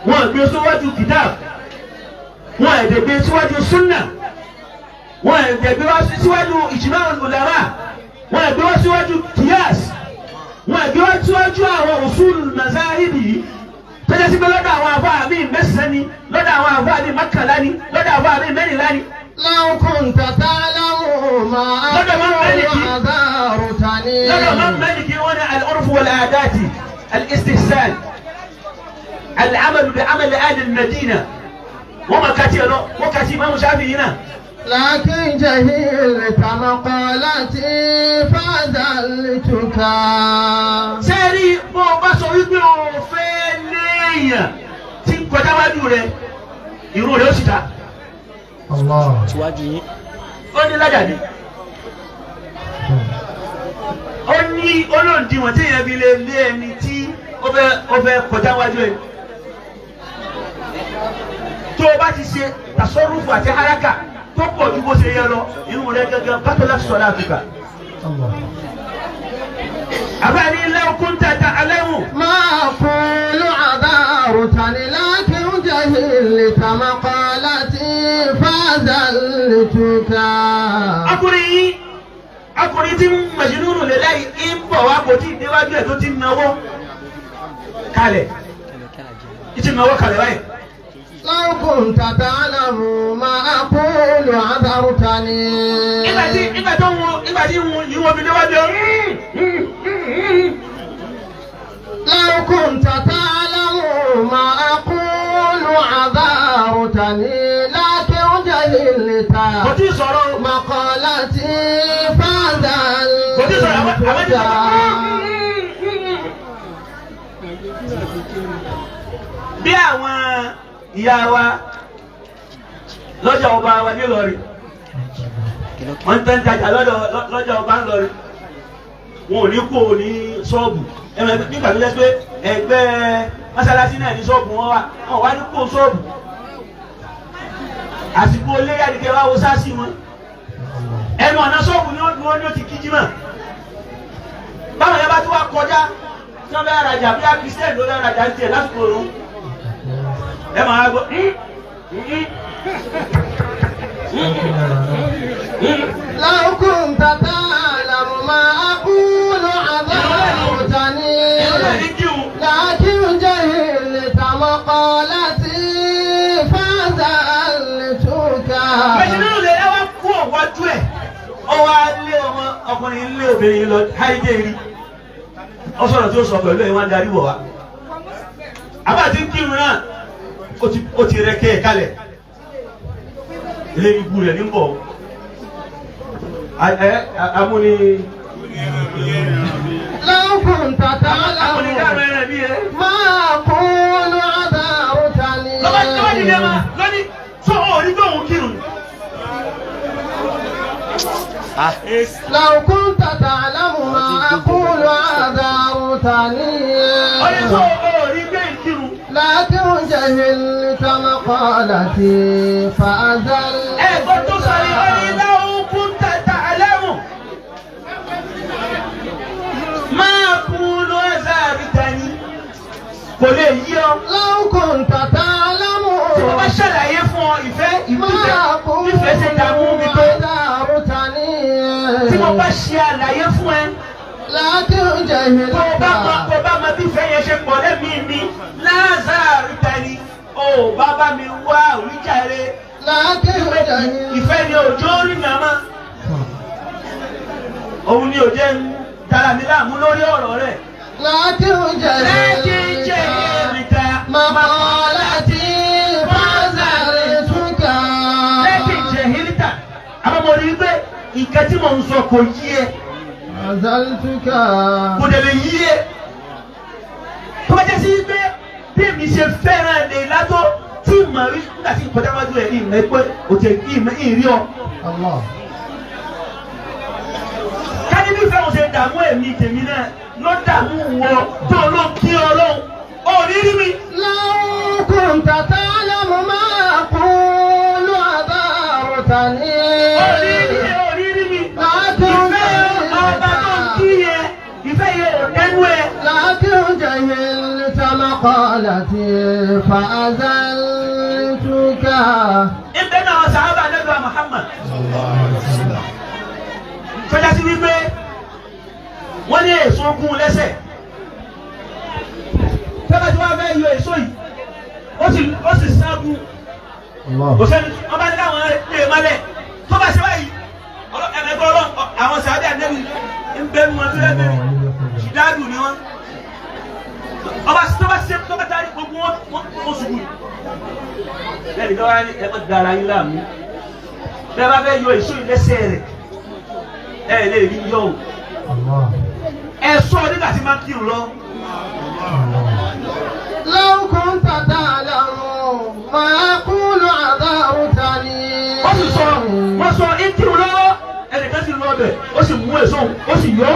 wọn ò gbé síwájú kìtáàbù, wọn ò dẹ̀ gbé síwájú súnà, wọn ò dẹ̀ gbé síwájú ijma' al-ulama, wọn ò gbé wá síwájú kíyàs, wọn ò gbé wá síwájú àwọn usul mazahib yìí tọ́jà sí pé lọ́dọ̀ àwọn àfáà mi mẹ́sàn-án ni, lọ́dọ̀ àwọn àfáà mi mọ́kànlá ni, lọ́dọ̀ àfáà mi mẹ́rìnlá ni. لو كنت تعلم ما أقول عذرتني. lọ́dọ̀ Imam Maliki wọ́n ní al-urf wal-'adat al-istihsan al-amal bi-amal ahli al-Madina, wọ́n máa kàtí ẹ̀ lọ, wọ́n kàtí Imam Shafi'i náà. لكن جهلت مقالتي فزلتك. Sẹ́ẹ̀rí bó o bá sọ wípé o fẹ́ léèyàn tí ń kọjá wájú rẹ, ìró rẹ ó sì ta. Síwájú yín. Ó ní ládàbí, ó ní olóǹdíwọ̀n tí èèyàn fi lè lé ẹni tí ó fẹ́ kọjá wájú ẹ. Tó o bá ti ṣe tasọ́rùfù àti haraka tó pọ̀ ju bó ṣe yẹ lọ, irun rẹ gángan bátọ́lá sọ̀rọ̀ àtùkà. Àbáni law kunta ta'lamu. ما أقول عذرتني لكن جهلت مقالتي فزلتك. Ọkùnrin yìí, ọkùnrin tí Majnunu lè láyé ń bọ̀ wá kò tí ì déwájú ẹ̀ tó ti náwó kalẹ̀, ti náwó kalẹ̀ báyìí. لو كنت تعلم ما أقول عذرتني. Nígbà tó ń wo nígbà tí ń wo yìí wọ́n fi déwájú ẹ̀. لو كنت تعلم ما أقول عذرتني لكن جهلت Kò tí ì sọ̀rọ̀ o. مقالتي Kò tí ì sọ̀rọ̀ àwọn àwọn ti فزلتك. sọ̀rọ̀. Bí àwọn ìyá wa lọ́jà ọba wa nílọrin, wọ́n ń tẹ́ ń tajà lọ́jà ọba ńlọrin, wọn ò ní kú ò ní ṣọ́ọ̀bù. Ẹ̀rọ nígbà tó jẹ́ pé ẹgbẹ́ mọ́sálásí náà ní ṣọ́ọ̀bù wọn wà, wọn wá ní kú ṣọ́ọ̀bù. Àsìkò léyà ni kẹ́ wá wo sáàsì wọn, ẹnu ọ̀nà ṣọ́ọ̀bù ni wọ́n dúró ní ó ti kíjí mọ̀. Báwọn yẹn bá tún wá kọjá tí wọ́n bá rajà bí i kristian ló bá rajà ń tiẹ̀ lásìkò òru, ẹ máa gbọ́. لو كنت تعلم ما أقول عذرتني لكن جهلت مقالتي فزلتك. Mẹ̀sìnínú lè ẹ wá kú ọ̀wájú ẹ̀, ọ wá lé ọmọ ọkùnrin lé obìnrin lọ háìdé rí, ọ sọ̀rọ̀ tí ó sọ pẹ̀lú ẹ̀ wá ń darí wọ̀ wá. Àbá ti ń kírun náà, ó ti rẹ kẹ́ ẹ̀ kalẹ̀, ilé ikú rẹ̀ ní bọ̀ ẹ amúni. لو كنت تعلم Amúni dáhùn ẹrẹ bí ẹ. ما أقول عذرتني. Lọ́ba lọ́ba dìde ma lónìí. لو كنت تعلم ما أقول عذرتني Ọ̀rẹ́ tó o rí gbé ìkírun. لكن جهلت مقالتي فأزلت Ẹ̀gbọ́n tó sọ ni ó ní láwọn kún tàtà aláwọ̀. Máa kú ló ẹ̀sà àbíta ni. Kò lè yí ọ. لو كنت تعلم Tí mo bá ṣàlàyé fún ọ ìfẹ́ ما ìfẹ́ أقول ìfẹ́ ṣe dààmú mi tó. عذرتني Tí mo bá ṣe àlàyé fún ẹ. لكن جهلت Tó o bá mọ tó o bá mọ bí ìfẹ́ yẹn ṣe pọ̀ lẹ́mìí mi. Lázàrú tani o bá bá mi wá àwíjàre. لكن جهلت Ìfẹ́ ni òjò rí màmá. Òun ni òjò ń dara mi láàmú lórí ọ̀rọ̀ rẹ̀. لكن Lẹ́ẹ̀kì jẹ́ جهلت ìrìntà. مقالتي فأزلتك Lẹ́ẹ̀kì jẹ́ ìrìntà. Àwọn ọmọ rí pé nǹkan tí mò ń sọ kò yí ẹ. أزلتك Kò dẹ̀ lè yí ẹ. Tó bá jẹ́ sí pé bí èmi ṣe fẹ́ràn lè látó tí màá rí nígbà tí ìkọjá wájú ẹ̀ ní ìmọ̀ pé o ti ìmọ̀ ìrí ọ. الله Káni bí fẹ́ràn ṣe dààmú ẹ̀mí tèmi náà ló dààmú wọ tó ló kí Ọlọ́run. Ó rí rí mi. لو كنت تعلم ما أقول أدارتني Ó rí rí mi. Ó rí rí mi. Ìfẹ́ ọba tó ń kí yẹn, ìfẹ́ yẹn ò dẹnu ẹ. لكن جهلت مقالتي فأزلتك Ibẹ̀ náà sàhábà Ànábì Muhammad. Tọ́já sí wípé wọ́n ní èso gún lẹ́sẹ̀. Tọ́ba tí wọ́n fẹ́ yọ èso yìí, ó sì ságun. الله Kò sẹ́ni wọ́n bá ní káwọn lè mọ́lẹ̀. Tó bá ṣe báyìí, ẹ̀mẹ̀gbọ́n ọlọ́run àwọn sàhábà Ànábì ń bẹ́nu wọn tó lẹ́gbẹ̀ẹ́ ṣìdáàdù ni wọ́n. Ọba tó bá ṣe tó bá tarí gbogbo wọn wọ́n ṣubú ni. Bẹ́ẹ̀ni tó wá ní ẹ má dara yín láàmú. Bẹ́ẹ̀ bá fẹ́ yọ èso yìí lẹ́sẹ̀ rẹ̀, ẹ lè rí yọ o. الله Ẹ sọ nígbà tí máa ń kírun lọ. لو كنت تعلم ما أقول عذرتني Wọ́n sì sọ wọ́n sọ ń kírun lọ́wọ́. Ẹnìkan sì lọ ọbẹ̀, ó sì mú èso ó sì yọ.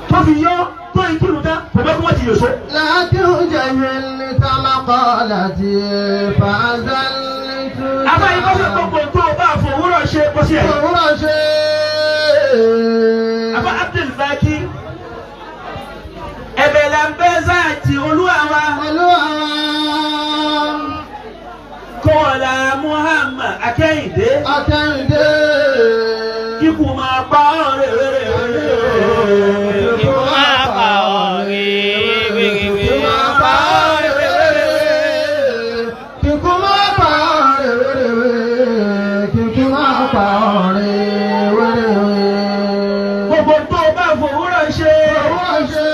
Tó fi yọ tó ń kírun tán, kò bá kí wọ́n ti yèso. لكن جهلت مقالتي فأزلتك Àbáyé kọ́ sí gbogbo tó o bá fòwúrọ̀ ṣe kó sí ẹ̀. òwúrọ̀ ṣe. Àbá Abdul Baki ẹ̀bẹ̀ là ń bẹ́ záàtì olúwa wa Olúwa kọ́ọ̀lá Muhammad Akẹ́yìndé Akẹ́yìndé. kíkú máa pa ọ̀rẹ́ rẹ̀ Kíkú máa pa ọ̀rẹ́ wéréwé. Kíkú máa pa ọ̀rẹ́ wéréwé. Kíkú máa pa ọ̀rẹ́ wéréwé. Kíkú máa pa ọ̀rẹ́ wéréwé. Gbogbo tó o bá fòwúrọ̀ ṣe Òwúrọ̀ ṣe.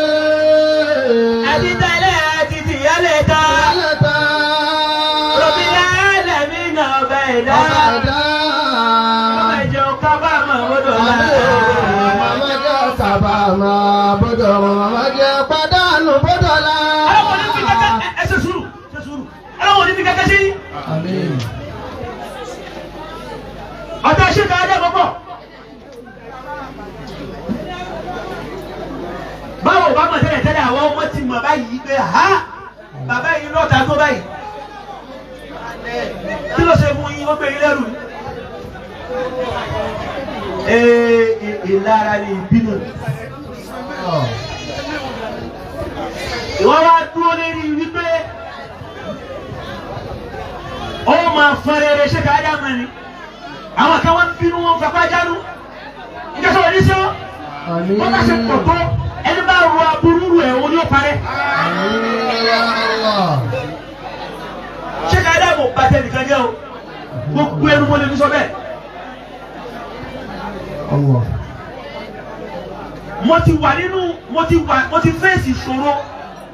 àtìtẹ̀lẹ̀ àti tìyálẹ̀ ta Ìyálẹ̀ta. Rọ̀bìlà ẹlẹ́mí náà ọba ẹ̀dá Ọba ẹ̀dá. ọmọ ìjọ kábàámọ̀ gbọ́dọ̀ la. Màmá jẹ́ kábàámọ̀ bọ́dọ̀ màmá jẹ́ pàdánù bọ́dọ̀ la. Ọlọ́wọ́ ní fi kẹ́kẹ́ ẹ ṣe sùúrù ṣe sùúrù ọlọ́wọ́ ní fi kẹ́kẹ́ sí. Àmín. Ọ̀tá ṣe ká dé àkọ́kọ́. Báwo bá mọ̀ tẹ́lẹ̀ tẹ́lẹ̀ àwọn ọmọ ti mọ̀ báyìí pé ha bàbá yìí lọ́ta tó báyìí. Kí ló ṣe fún yín? Ó gbé yín lẹ́rù ni. Ee ìlara ni ìbínú. Ìwọ wá dúró lérí wípé ó máa fọn rere ṣé ká dá mọ́ ni. Àwọn kan wá ń bínú wọn fapá jánu. Ìjọba sọ̀rọ̀ ní sẹ́wọ́n. Àmín. Wọ́n bá ṣe pọ̀ tó ẹni bá ro aburú rẹ̀ òun ni ó parẹ́. Àmín ya Allah. Ṣé ká dá mọ̀ bàtẹ́ nìkan jẹ́ o? Gbogbo ẹnu mo lè fi sọ bẹ́ẹ̀. Allah. Mo ti wà nínú mo ti wà mo ti fèsì ìṣòro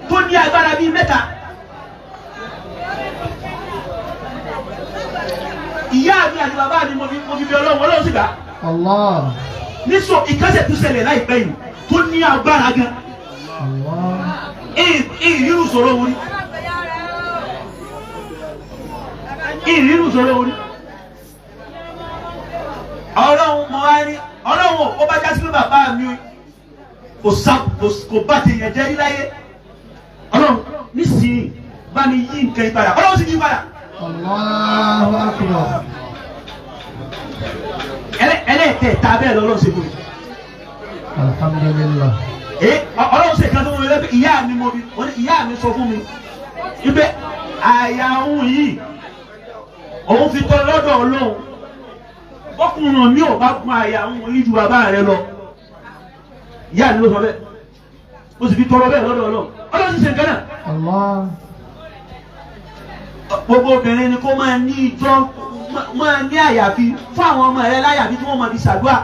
tó ní agbára bíi mẹ́ta. Ìyá mi àti bàbá mi mo fi bí Ọlọ́run Ọlọ́run sì gbà. Allah. Nísò ìkásẹ̀ tó ṣẹlẹ̀ láìpẹ́ yìí tó ní agbára gan. Allah. Ìrírù sọ̀rọ̀ wọlé. Ìrírù sọ̀rọ̀ orí. Ọlọ́run mo wá ní Ọlọ́run ó bá jásí pé bàbá mi kò sá kò bá ti yẹn jẹ́ rí láyé. Ọlọ́run nísìnyí bá mi yí nǹkan yí padà. Ọlọ́run sì yí padà. Allahu akbar. Ẹlẹ́ẹ̀kẹta bẹ́ẹ̀ lọ́lọ́run ṣe fún mi. Alhamdulillah. Ọlọ́run ṣe kan tó mú mi lẹ́fẹ̀ẹ́ ìyá mi mo bí wọ́n ní ìyá mi sọ fún mi ibẹ̀ àyà òun yìí òun fi tọ́ lọ́dọ̀ Ọlọ́run ọkùnrin mi ò bá gun àyà òun yìí ju bàbá rẹ lọ ìyá mi ló sọ bẹ́ẹ̀ ó sì fi tọrọ bẹ́ẹ̀ lọ́dọ̀ Ọlọ́run Ọlọ́run sì ṣe nǹkan náà. Allah. Gbogbo obìnrin ni kó máa ní ìjọ máa ní àyàfi fún àwọn ọmọ rẹ láyàfi tí wọ́n máa fi ṣàdúrà.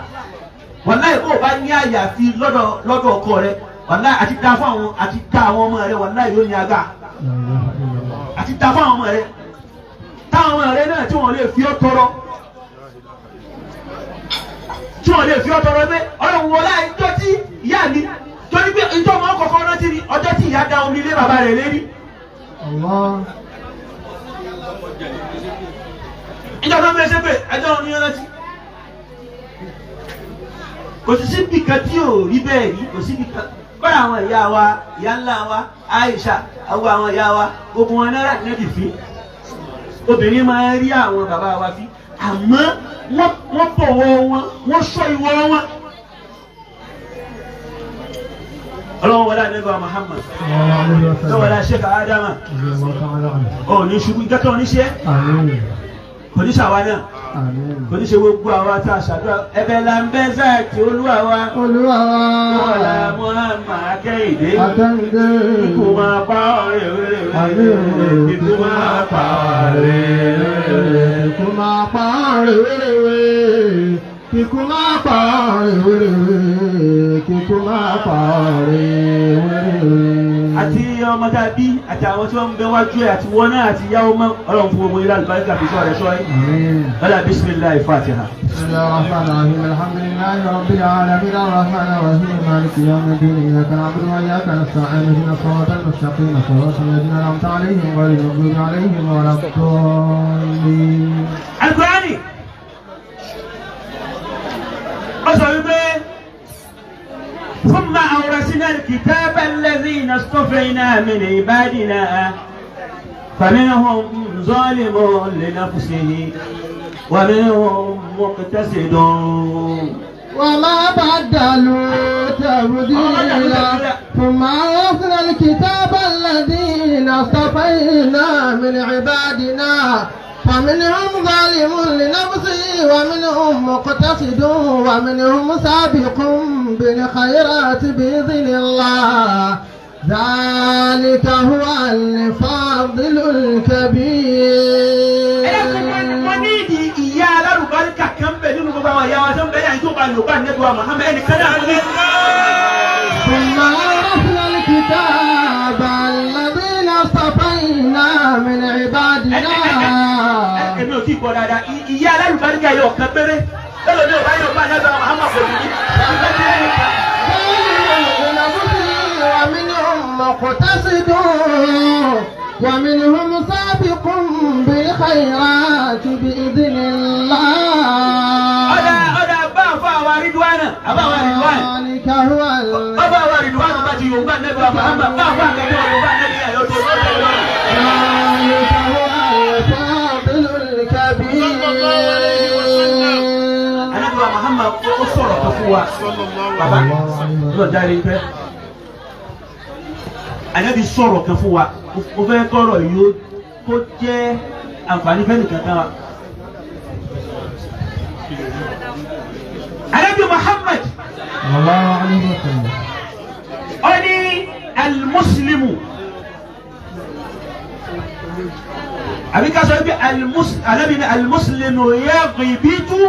Wàláì kó o bá ní àyàfi lọ́dọ̀ ọkọ rẹ wàláì àti dá fún àwọn àti dá àwọn ọmọ rẹ wàláì yóò ní agbá La ilaha illallah. àti dá fún àwọn ọmọ rẹ táwọn ọmọ rẹ náà tí wọ́n lè fi ọ́ tọrọ tí wọ́n lè fi ọ́ tọrọ pé Ọlọ́run wọlé ìjọ tí ìyá mi torí pé ìjọ wọn kọ́kọ́ rántí ni ọjọ́ tí ìyá da omi lé bàbá rẹ̀ lérí. Allah. Ìjọ tó ń bẹ ṣépè ẹjọ́ òní rántí. Kò sí síbi kan tí ò rí bẹ́ẹ̀ rí kò síbi kan kọ́ra àwọn ìyá wa ìyá ńlá wa Aisha àwọn ìyá wa gbogbo wọn náírà nẹ́bì fi obìnrin máa ń rí àwọn bàbá wa fi àmọ́ wọ́n bọ̀wọ̀ wọn wọ́n sọ ìwọ wọn. Ọlọ́run wọlé ànábì Muhammad Sallallahu alaihi wasallam. wọlé Sheikh Adama Radiyallahu ta'ala anhu. ọ̀ ní ṣubú ìjọ́kẹ́ oníṣẹ́ Àmín. kò ní ṣàwa náà Àmín. kò ní ṣe gbogbo àwa tá a ṣàdúrà ẹ̀bẹ̀ là ń bẹ záàtì Olúwa wa. Olúwa wa. Wọ́lá Muhammad Akẹ́yìndé. Akẹ́yìndé. Ikú máa pa ọ̀rẹ́ rẹ̀. Àmín. Ikú máa pa ọ̀rẹ́ rẹ̀. Ikú máa pa rèwerèwe. Ikú máa pa rèwerèwe. Ikú máa pa rèwerèwe. Àti ọmọ tá a bí àti àwọn tí wọ́n ń bẹ wájú ẹ̀ àti wọn náà àti ìyá ọmọ Ọlọ́run fún gbogbo ilé àlùbáríkà fi sọ̀rọ̀ sọ yìí. Àmín. Wọ́lá bisimilahi Fatiha. بسم الله الرحمن الرحيم الحمد لله رب العالمين الرحمن الرحيم مالك يوم الدين إياك نعبد وإياك نستعين اهدنا الصراط المستقيم صراط الذين أنعمت عليهم غير المغضوب عليهم ولا الضالين. Alukurani ó sọ wípé ثم أورثنا الكتاب الذين اصطفينا من عبادنا فمنهم ظالم لنفسه ومنهم مقتصد. وما بدلوا تبديلا ثم أورثنا الكتاب الذين اصطفينا من عبادنا فمنهم ظالم لنفسه ومنهم مقتصد ومنهم سابق بالخيرات بإذن الله ذلك هو الفضل الكبير. Mo ní ìdí ìyá alárùbáríkà kan bẹ̀ nínú gbogbo àwọn ìyá wa tó ń bẹ yàrá tó bá lò bá nẹ́bí wa Muhammad ẹnìkan náà ní. ثم أورثنا الكتاب الذين اصطفينا من عبادنا. Èmi ò tí ì gbọ́ dáadáa ìyá alárùbáríkà yóò kan péré lọ́dọ̀ mi ò bá yóò bá nẹ́bí wa Muhammad kò ní. ومنهم مقتصد ومنهم سابق بالخيرات بإذن الله. Ọ̀dà ọ̀dà bá àfọ àwọn àrídùánà àbá àwọn àrídùánà. ذلك هو Bàbá àwọn àrídùánà bá ti Yorùbá nẹ́bí wa Muhammad bá àfọ àkẹ́kọ̀ọ́ Yorùbá nẹ́bí yà yóò tó lọ́dọ̀ lọ́rùn. ذلك هو الفضل الكبير. Ànábì wa Muhammad ó sọ̀rọ̀ kan fún wa. Bàbá lọ jáde pẹ́. Ànábì sọ̀rọ̀ kan fún wa. Mo fẹ́ kọ́rọ̀ yìí ó kó jẹ́ àǹfààní fẹ́ nìkan kan wa. Ànábì Muhammad Sallallahu alaihi wasallam. ó ní al-muslimu. Àbí ká sọ wípé Ànábì ní al-muslimu yaghbitu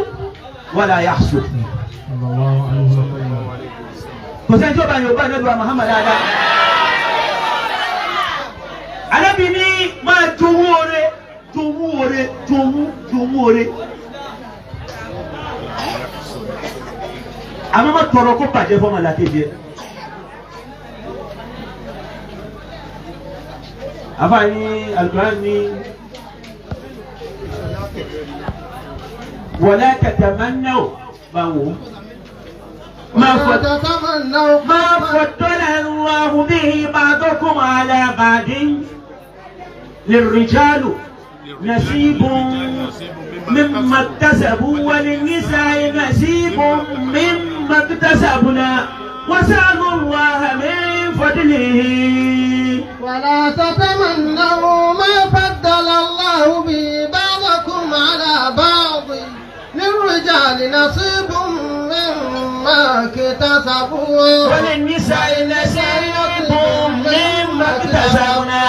wala yahsud. Sallallahu alaihi wasallam. Kò sẹ́ni tí ó bá Yorùbá Ànábì wa Muhammad dáadáa. Ànábì ní máa jowú oore jowú oore jowú jowú oore. Àmọ́ má tọrọ kó bàjẹ́ fọ́mọ làkejì ẹ̀. Àfààní Al-Qur'an ní Wala tatamannaw báwo. ما فضل الله به بعضكم على بعض للرجال نصيب مما اكتسبوا وللنساء نصيب مما اكتسبنا وسألوا الله من فضله. ولا تتمنوا ما فضل الله به بعضكم على بعض للرجال نصيب مما اكتسبوا وللنساء نصيب مما اكتسبنا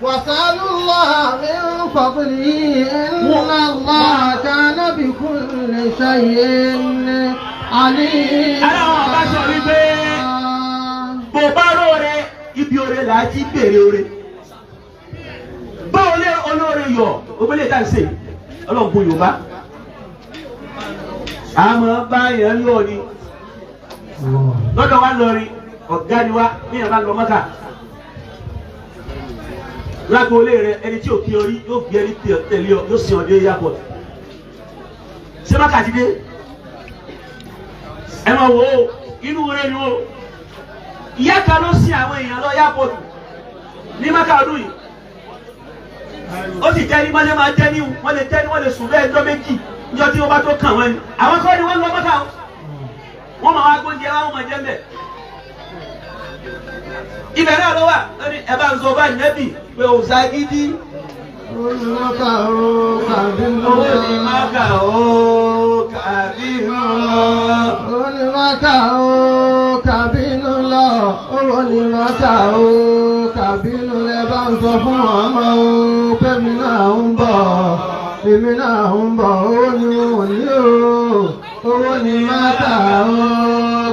وسألوا الله من فضله إن الله كان بكل شيء عليما. Aláwọ̀ bá sọ wípé bó bá róore ibi oore là á ti béèrè oore. Báwo lé olóore yọ̀ ògbélé tá à ń ṣe ọlọ́run kò Yorùbá. Àmọ́ báyẹn yọ̀ ni lọ́dọ̀ wa lọrin ọ̀gá ni wa ní ìyàbá lọ Mọ́kà. Lágboolé rẹ ẹni tí ò kí orí yóò gbé ẹni tẹ̀lé ọ yóò sìn ọ dé airport. Ṣé Mọ́kà ti dé? Ẹ máa wò ó inú rẹ ni ó. Ìyá kan ló sin àwọn èèyàn lọ airport ní Mọ́kà ọdún yìí. Ó sì jẹ́ ní wọ́n lè máa jẹ́ ní wọ́n lè jẹ́ ní wọ́n lè sùn bẹ́ẹ̀ ẹjọ́ méjì níjọ́ tí wọ́n bá tó kàn wọ́n ni. Àwọn kọ́ ni wọ́n lọ Mọ́kà o. Wọ́n máa wá gbóúnjẹ wá wọ́n máa jẹ́ ń bẹ̀. Ibẹ̀ náà ló wà lórí ẹ bá ń sọ báyìí nẹ́bì pé òòsà gidi. Owó ni Mọ́kà ó kàbínú lọ. Owó ni Mọ́kà ó kàbínú lọ. Owó ni Mọ́kà ó kàbínú lẹ bá ń sọ fún ọmọ o pé mi náà ń bọ̀. Èmi náà ń bọ̀ owó ni mo ní o. Owó ni Mọ́kà ó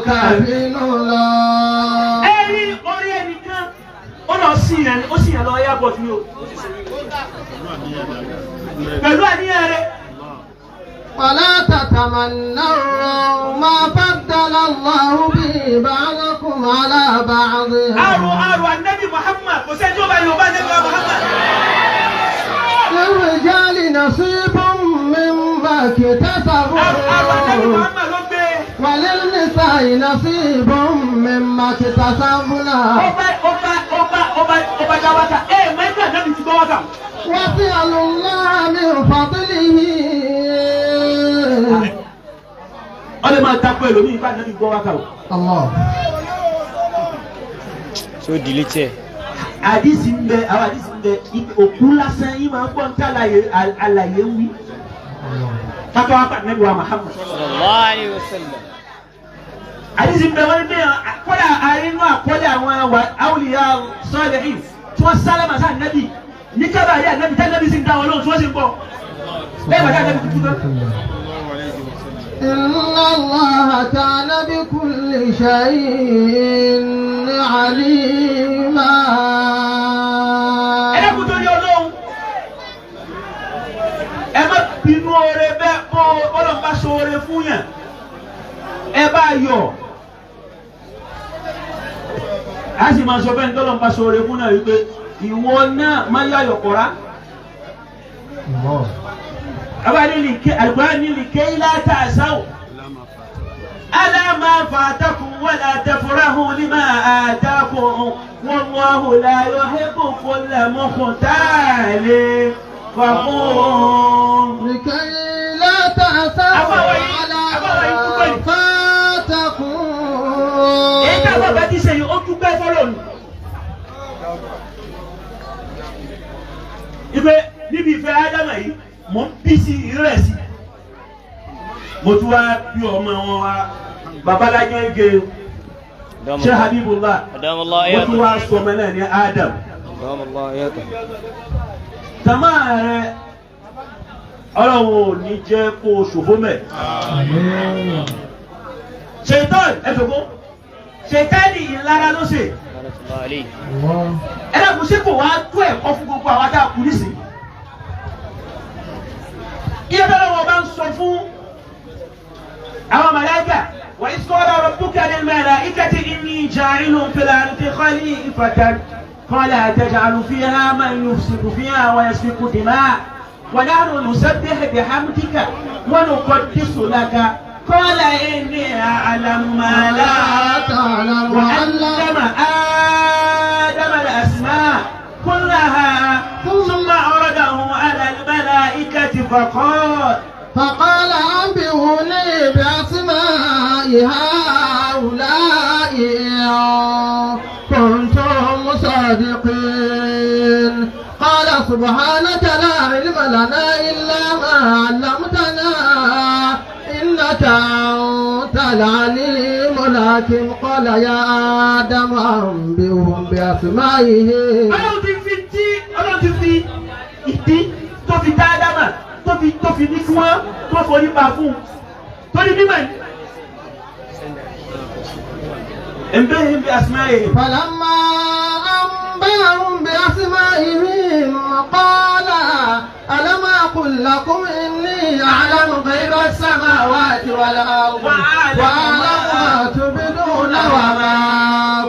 kàbínú lọ. Ẹ rí orí ẹnìkan ó lọ sí ìyẹn ó sì yẹn lọ airport ni o. Pẹ̀lú àníyàn rẹ̀. ولا تتمنوا ما فضل الله به بعضكم على بعض. Àrò àrò Ànábì Muhammad kò sẹ́ni tí ó bá Yorùbá Ànábì Muhammad. للرجال نصيب مما اكتسبوا. Àrò Ànábì Muhammad ló gbé. وللنساء نصيب مما اكتسبنا. Ọba ọba ọba ọba ọba dá wákà. Ẹ mẹ́ta Ànábì ti gbọ́ wákà. واسألوا الله من فضله. Ó lè máa takò ẹlòmíì bá Ànábì gbọ́ wákà o. Allah. Ṣé ó delete ẹ̀? Àdìsí ń bẹ àwọn àdìsí ń bẹ òkú lásán yìí máa ń gbọ́ ní àlàyé ń wí. Kátó wá pa Ànábì wa Muhammad. Sallallahu alayhi wa sallam. Àdìsí ń bẹ wọ́n ní bẹ́ẹ̀ kọ́lá àrínú àkọ́lé àwọn awliya salihin tí wọ́n sálámà sí Ànábì ní kábàárì Ànábì tí Ànábì sì ń dá wọn lóhùn tí wọ́n sì ń bọ̀. Bẹ́ẹ̀ bàtà Ànábì tuntun náà. إن الله كان بكل شيء عليما. Ẹ dákun torí Ọlọ́run. Ẹ má bínú oore bẹ́ẹ̀ kó Ọlọ́run bá ṣe oore fún yàn. Ẹ bá yọ̀. A sì máa sọ bẹ́ẹ̀ ní tọ́lọ́run bá ṣe oore fún náà wípé ìwọ náà má yáyọ̀ kọ́ra. Abáyé ní ké Al-Qur'an ní lìkẹ́ ilá ta'asaw. Ala ma fatakum wala tafrahu lima atakum. Wallahu la yuhibbu kulla mukhtalin fakhur. لكي لا تأسوا على ما فاتكم. Èyí tá a bá bá ti ṣe yìí, ó dúpẹ́ fọlọ́run. Ipe níbi ìfẹ́ Ádámà yìí, mò ń bí sí ìrẹsì. Mo tún wá bí ọmọ wọn wá. Babalájọ́ Ige, Ṣé Habibullah, mo tún wá sọmọ náà ní Adam. Tàmá rẹ, Ọlọ́run ò ní jẹ́ kó o ṣòfó mẹ́. Ṣètọ́n ẹ fòkó. Ṣètánì ìlara ló ṣe. Ẹ dákun ṣé kò wá tó ẹ̀kọ́ fún gbogbo àwọn tá a kú nísìnyí. Iye bẹ́ẹ̀ wọ́n bá ń sọ fún àwọn màláíkà wa iz qala rabbuka lil malaikati inni ja'ilun fil ardi khalifatan qala ataj'alu fiha man yufsidu fiha wa yasfiku dima'a ونحن نسبح بحمدك ونقدس لك قال إني أعلم ما لا تعلم وعلم آدم الأسماء كلها ثم عرضهم على الملائكة فقال أنبئوني بأسماء هؤلاء إن كنتم صادقين قال سبحانك لا علم لنا إلا ما علمتنا إنك أنت العليم الحكيم قال يا آدم أنبئهم بأسمائهم. Ọlọ́run ti fi tí Ọlọ́run ti fi ìdí tó fi dá Ádámà tó fi ní kí wọ́n tó forí pa fún un torí mímọ̀ ni. أنبئهم بأسمائهم. فلما أنبأهم بأسمائهم قال ألم أقل لكم إني أعلم غيب السماوات والأرض وأعلم ما تبدون وما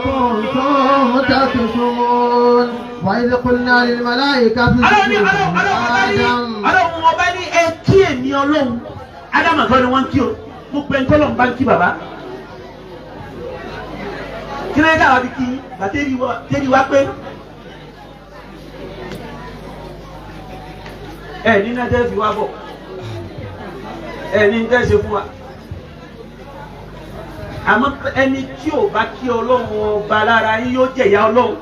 كنتم تكتمون وإذ قلنا للملائكة اسجدوا لآدم. Ọlọ́run ọba ní ẹ kí èmi Ọlọ́run Ádámù àgbọ̀n ni wọ́n ń kí o gbogbo ẹni tọ́lọ́run bá ń kí bàbá. Kí ló dé àwọn ibi kí bàtẹ́rì wá pé ẹ ní náà tẹ́ fi wá bọ̀ ẹ ní tẹ́ ṣe fún wa àmọ́ ẹni tí ò bá kí Ọlọ́run ọba lára yín yóò jẹ̀yà Ọlọ́run.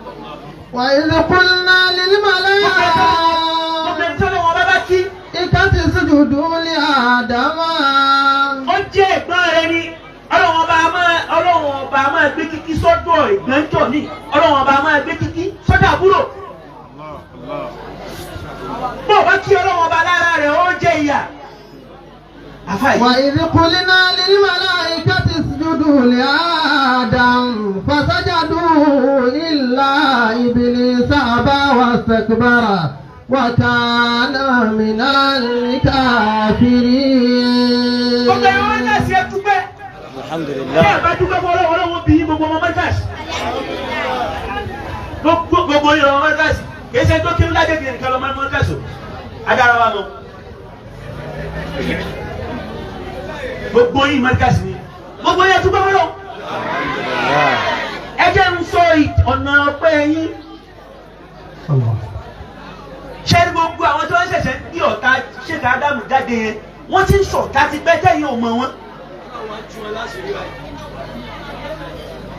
وإذ قلنا للملائكة اسجدوا لآدم. Ó jẹ́ ẹ̀gbọ́n rẹ ni Ọlọ́run ọba máa gbé kíkí sọ́dọ̀ ìgbẹ́jọ́ ní Ọlọ́run ọba máa gbé kíkí sọ́dọ̀ àbúrò. Bó o bá kí Ọlọ́run ọba lára rẹ̀ ó jẹ́ ìyà. وإذ قلنا للملائكة اسجدوا لآدم فسجدوا إلا إبليس أبى واستكبر وكان من الكافرين. Gbogbo ẹ̀rọ mọ́tàsí ẹ dúpẹ́. Alhamdulillah. Bí ẹ bá dúpẹ́ fún Ọlọ́run Ọlọ́run bí gbogbo ọmọ mọ́tàsí. Gbogbo ẹ̀rọ mọ́tàsí kì í ṣe tó kí ń ládé nìkan lọ́mọ mọ́tàsí o. Adára wa mọ̀. Gbogbo yìí mọ́tàsí ni. Gbogbo yẹn dúpẹ́ fún Ọlọ́run. Ẹ jẹ́ ń sọ ọ̀nà ọpẹ́ yín. Ṣé gbogbo àwọn tí wọ́n ṣẹ̀ṣẹ̀ ń gbé ọ̀tá Ṣèkà Ádámù jáde yẹn wọ́n ti ń sọ̀tá ti pẹ́ tẹ́yìn ò mọ̀ wọ́n.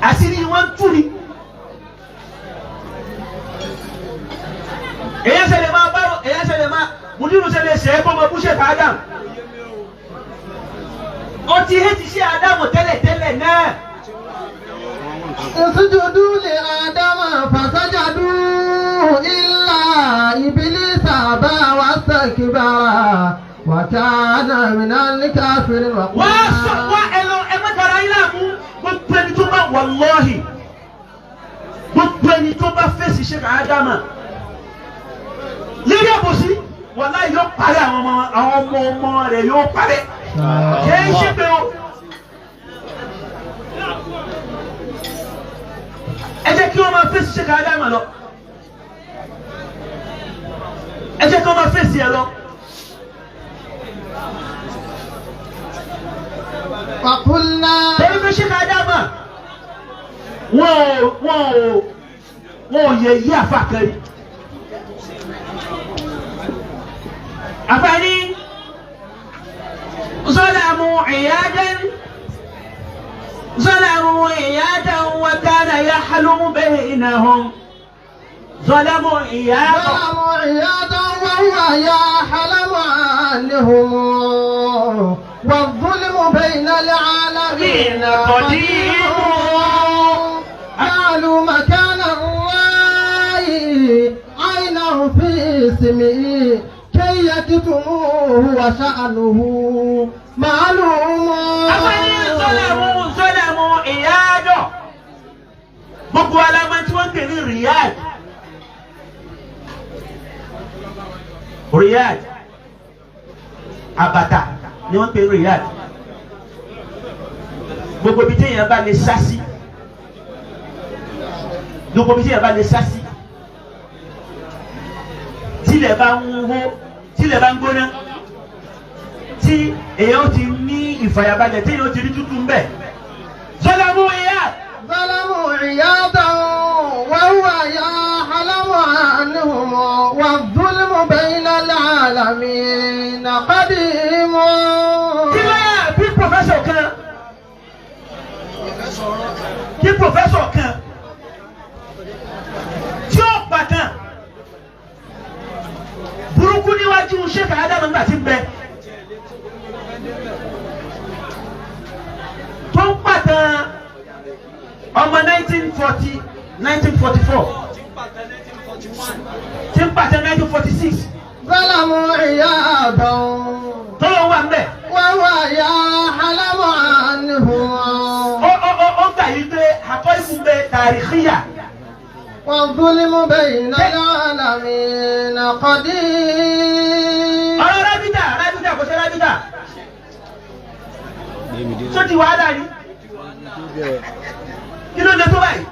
Àṣírí wọn ń tú ni. Èyí ṣẹlẹ̀ máa bá èyí ṣẹlẹ̀ máa mùdírù ṣẹlẹ̀ ṣe é kó mọ bú Ṣèkà Ádámù. Ó ti hé ti ṣe Ádámù tẹ́lẹ̀tẹ́lẹ̀ náà. اسجدوا لآدم فسجدوا إلا إبليس أبى واستكبر وكان من الكافرين. Wá sọ wá ẹ lọ ẹ má dara yín láàmú gbogbo ẹni tó bá wàlọ́ọ̀hì gbogbo ẹni tó bá fèsì Ṣèkà Ádámà lérí àbòsí wàláhì yóò parẹ́ àwọn ọmọ ọmọ rẹ̀ yóò parẹ́ kì í ṣe pé o. Ẹ jẹ́ kí wọ́n máa fèsì Ṣèkà Ádámà lọ ẹ jẹ́ kí wọ́n máa fèsì ẹ lọ. Torí pé Ṣèkà Ádámà wọn ò yẹ yí àfa kan rí. Àfa ní zalamu iyadan zalamu iyadan wa kana yahlumu bainahum zalamu iyadan. Zalamu iyadan wa huwa yahlamu anhum والظلم بين العالمين قديم جعلوا مكان الرأي عينه في اسمه كي يكتموه وشأنه معلوم. ظلموا ظلموا إياده gbogbo alamọ tí wọ́n ń pè ní Riyadh Riyadh abata ni wọ́n pè ní Riyadh gbogbo ibi tí èèyàn bá lè sá sí gbogbo ibi tí èèyàn bá lè sá sí tílẹ̀ bá ń hó tí Tílẹ̀ bá ń gbóná tí èèyàn ti ní ìfàyàbalẹ̀ tí èèyàn ti rí tútù ń bẹ̀. Zalamu Iyad. Zalamu Iyadan wa huwa ya'lamu anhum wa dhulmu bayna al-alamin qadim. Kí lóyà bí pòfẹ́sọ̀ kan kí pòfẹ́sọ̀ kan tí ó pàtàn burúkú níwájú Sheikh Adam nígbà tí ń bẹ tó ń pàtàn ọmọ 1940 1944 tí ń pàtàn 1946. Zalamu Iyadan tó lọ wà ń bẹ̀. wa huwa ya'lamu anhum. Ó gbà yí pé àkọ́ ìfún bẹ tàríkìyà. والظلم بين العالمين قديم. Ọ̀rọ̀ rábítà rábítà kò ṣe rábítà tó ti wàhálà ni kí ló dé tó báyìí.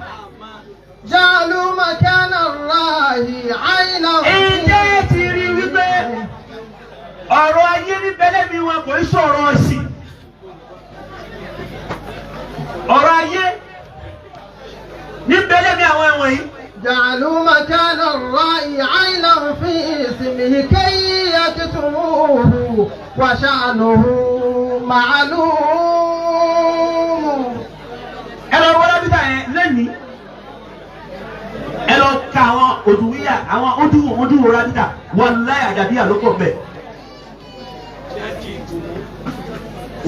جعلوا مكان الله عينا. Ǹjẹ́ ti rí wípé ọ̀rọ̀ ayé ní bẹ́lẹ́mi wọn kò í sọ̀rọ̀ ọ̀sìn ọ̀rọ̀ ayé ní bẹ́lẹ́mi àwọn ẹ̀wọ̀n yìí. جعلوا مكان الرأي عينا في اسمه كي يكتموه وشأنه معلوم. Ẹ lọ wọlé bíta yẹn lẹ́nìí ẹ lọ ka àwọn òdùwíyà àwọn òdùwò òdùwò rábítà wàláyà àdàbí àlókò bẹ̀.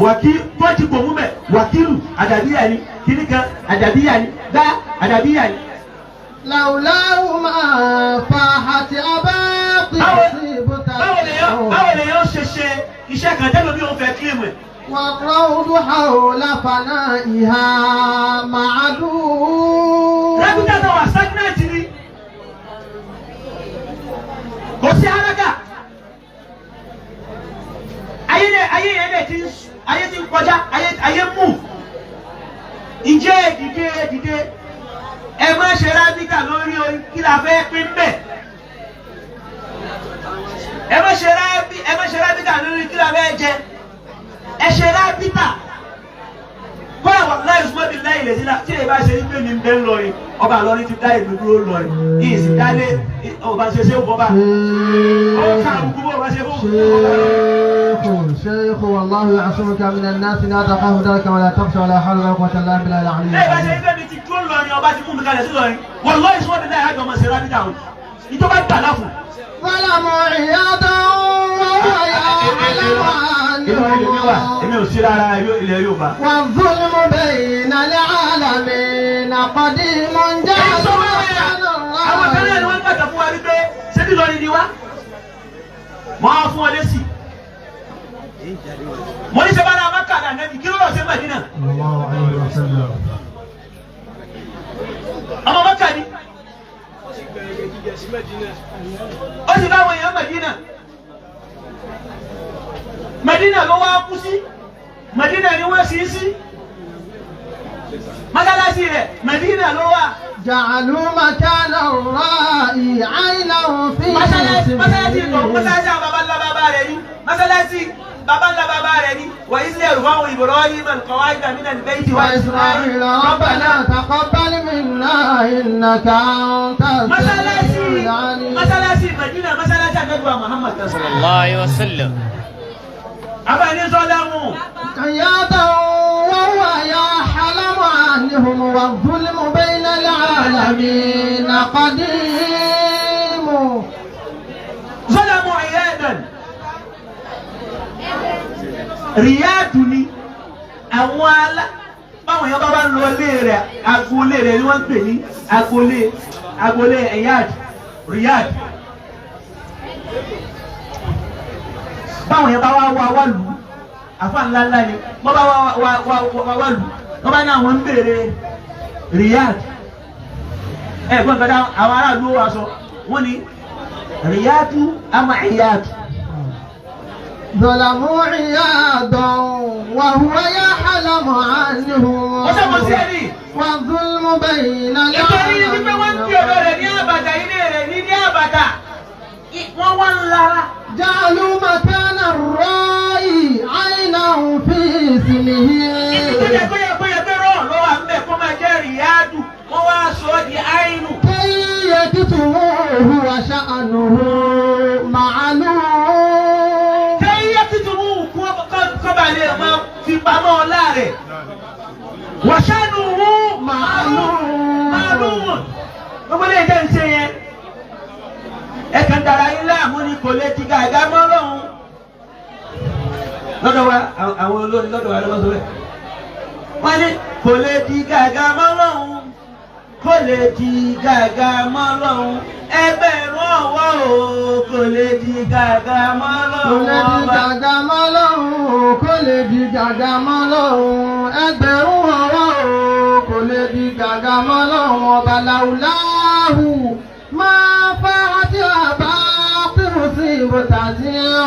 Wàkí tọ́jú gbòmú bẹ̀ wàkílù àdàbíyà ni kìnìkan àdàbíyà ni dá àdàbíyà ni. لولاه ما فاحت أباطيل Báwo lè yọ ṣe ṣe iṣẹ́ kan tẹ́lẹ̀ bí òun fẹ́ kílèmù ẹ̀. والروض حول فنائها معدوم. Rábítà náà wà stagnant ni kò sí alága ayé dẹ ayé yẹn dẹ ti ayé ti ń kọjá ayé ayé mú ǹjẹ́ dìde dìde ẹ má ṣe rábítà lórí orí kí la fẹ́ pín bẹ́ẹ̀ ẹ má ṣe rábí ẹ má ṣe rábítà lórí kí la fẹ́ jẹ ẹ ṣe rábítà kọ́lá wà láì sùnmọ́ bí láì lè sí la tí èyí bá ṣe ń gbé mi ń bẹ́ ń lọrin ọba lọrin ti dá ìlú dúró lọrin ìyìn sì dálé ọba ṣe ṣe ń fọba ó ká àbùkù bó ọba ṣe fún ọba. شيخ شيخ والله يعصمك من الناس لا تخاف ذلك ولا تخشى ولا حول ولا قوة إلا بالله العلي Ẹ bá ṣe العظيم. ń gbé mi ti dúró lọrin ọba ti mú mi kalẹ̀ sí lọrin wàláhì sùnmọ́ bí láì àjọ ọmọ ṣe rábítà wọn ìjọba gbà láfù. ظلموا عيادا وهو يعلم عنهم Èmi ò sí lára ilẹ̀ Yorùbá. والظلم بين العالمين قديم Èyí sọ جعلوا fún wa yà àwọn kan náà ni مكان wọ́n gbàgbọ́ fún wa wípé ṣé bí lọrin ni wá. Mọ̀ á fún ọ lésì. Mo ní sẹ́bàá náà Mákà náà nẹ́bí kí ló lọ sí Mẹ̀dínà. الله عليه وسلم. Ọmọ Mákà ni. Ó sì bá àwọn èèyàn Mẹ̀dínà. Mẹ̀dínà ló wá kú sí. Mẹ̀dínà ni wọ́n sì ń sí. Mọ́sálásí rẹ̀ Mẹ̀dínà ló wà. جعلوا مكان الرأي عينا في Mọ́sálásí mọ́sálásí ìtọ̀ اسمه mọ́sálásí àwọn baba ńlá bàbá rẹ̀ ní mọ́sálásí baba ńlá bàbá rẹ̀ ní wà Israẹli fáwọn Ibrahim al-qawaida min al-bayti wa وإسرائيل ربنا تقبل منا إنك أنت Mọ́sálásí السميع العليم. mọ́sálásí Mẹ̀dínà mọ́sálásí àdẹ́gbà Muhammad sallallahu alaihi wasallam. Abáni sọ́lámù عيادا وهو يحلم عنهم والظلم بين العالمين قديم. sọ́lámù Iyadan Riyadu ni àwọn alá báwọn yẹn bá bá lọ ilé rẹ̀ agboolé rẹ̀ ni wọ́n ń pè ní agboolé agboolé Iyad Riyad báwọn yẹn bá wá wá wá lù ú àfa ńlá ńlá ni wọ́n bá wá wá wá wá wá lù ú wọ́n bá ní àwọn ń béèrè Riyad ẹ gbọ́n nǹkan dáhùn àwọn aráàlú wa sọ wọ́n ní Riyadu ama Iyad. ظلموا عيادا وهو يحلم عنهم Wọ́n sọ̀kò sí ẹni. والظلم بين Nítorí wípé wọ́n ń fi ọ̀dọ̀ rẹ̀ ní àbàtà ilé rẹ̀ ní ní àbàtà. Wọ́n wá ń lara. جعلوا مكان الرأي عينا في اسمه. Ibi tó yẹ kó yẹ kó yẹ pé rọ̀ lọ́wọ́ à ń bẹ̀ kó máa jẹ́ rìádù, wọ́n wá sọ ọ́ di àìnù. كي يكتموه وشأنه معلوم. Kẹ́yẹ́ tuntun mú kọ́ba lè máa fi pamọ́ ọlá rẹ̀. Wọ̀ṣánù wú معلوم. màálùmù. Gbogbo lè jẹ́ ìṣe yẹn. Ẹ kàn dára yín láàmú ni kò lè ti gàgá mọ́ lọ́hùn. Lọ́dọ̀ wa, àwọn olórin lọ́dọ̀ wa lọ́wọ́ sọ bẹ́ẹ̀. Wọ́n ní kò lè di gàgá mọ́ lọ́hùn. Kò lè di gàgá mọ́ lọ́hùn. Ẹgbẹ̀rún ọwọ́ o, kò lè di gàgá mọ́ Kò lè lọ́hùn di ọba. gàgà mọ́ lọ́hùn, kò lè di gàgà mọ́ lọ́hùn, ẹgbẹ̀rún ọwọ́ o, kò lè di gàgà mọ́ lọ́hùn ọba làwùláhù. Máa fara tí a bá kírun sí ibùtà tí ó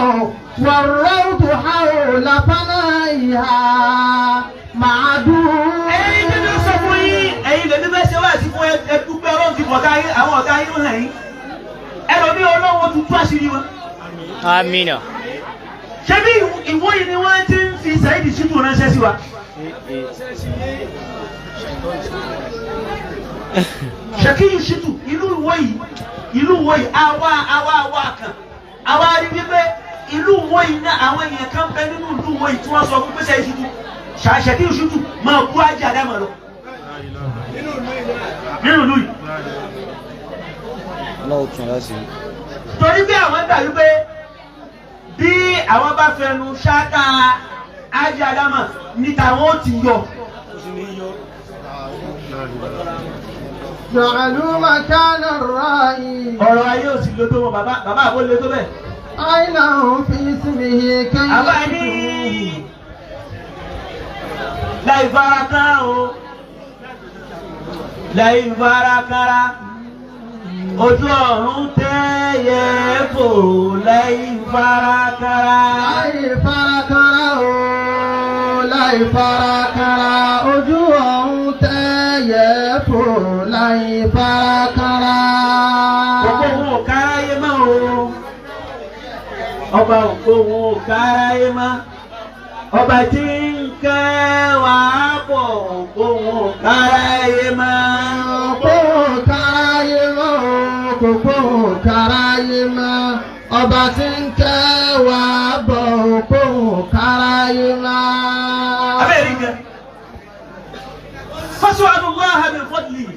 wọ̀rọ̀ tó hàwò lápánà ìhà màá dùn. Ẹ̀yin tí ló sọ fún yín, ẹ̀yin lèmi fẹ́ ṣe wá sí fún ẹ dúpẹ́ Ọlọ́run ti bọ̀tá yín, àwọn ọ̀tá yín hàn yín. Ẹlòmíì Ọlọ́run ti tú àṣírí wọn. Amina. Ṣé bí ìwọ yìí ni wọ́n ti ń fi Saheed Shittu ránṣẹ́ sí wa? Ṣèkíyù Shittu, ìlú ìwọ yìí, ìlú ìwọ yìí, àwa àwa àwa kan. Àwa rí wípé ìlú ìwọ yìí náà àwọn èèyàn kan bẹ nínú ìlú ìwọ yìí tí wọ́n sọ fún pé Saheed Shittu, Ṣèkíyù Shittu máa kú ajé àdámọ̀ lọ. Nínú ìlú yìí. Ọlọ́run tún láti rí. Torí pé àwọn gbà wípé bí àwọn bá fẹnu ṣáká ajé àdámọ̀ ní tàwọn ó ti yọ. جعلوا مكان الرأي Ọ̀rọ̀ ayé ò sì le tó wọn, bàbá bàbá àbó le tó bẹ́ẹ̀. عينا في اسمه كي Àbá ní láì fara kán o, láì fara kára, ojú ọ̀run tẹ́yẹ fò láì fara kára. Láì farakara o, láì farakara, ojú ọ̀run tẹ́yẹ fò láì farakara. Ògbó òun ò káráyé mọ́ o. Ọba ògbó òun ò káráyé mọ́. Ọba tí ń kẹ́ wàá bọ̀ ògbó òun ò káráyé mọ́. Kò káráyé mọ́ o, kò gbóhùn káráyé mọ́. Ọba tí ń kẹ́ wá bọ̀ kò káráyé mọ́. Abẹ́rẹ́ nǹkan. فاسألوا الله من فضله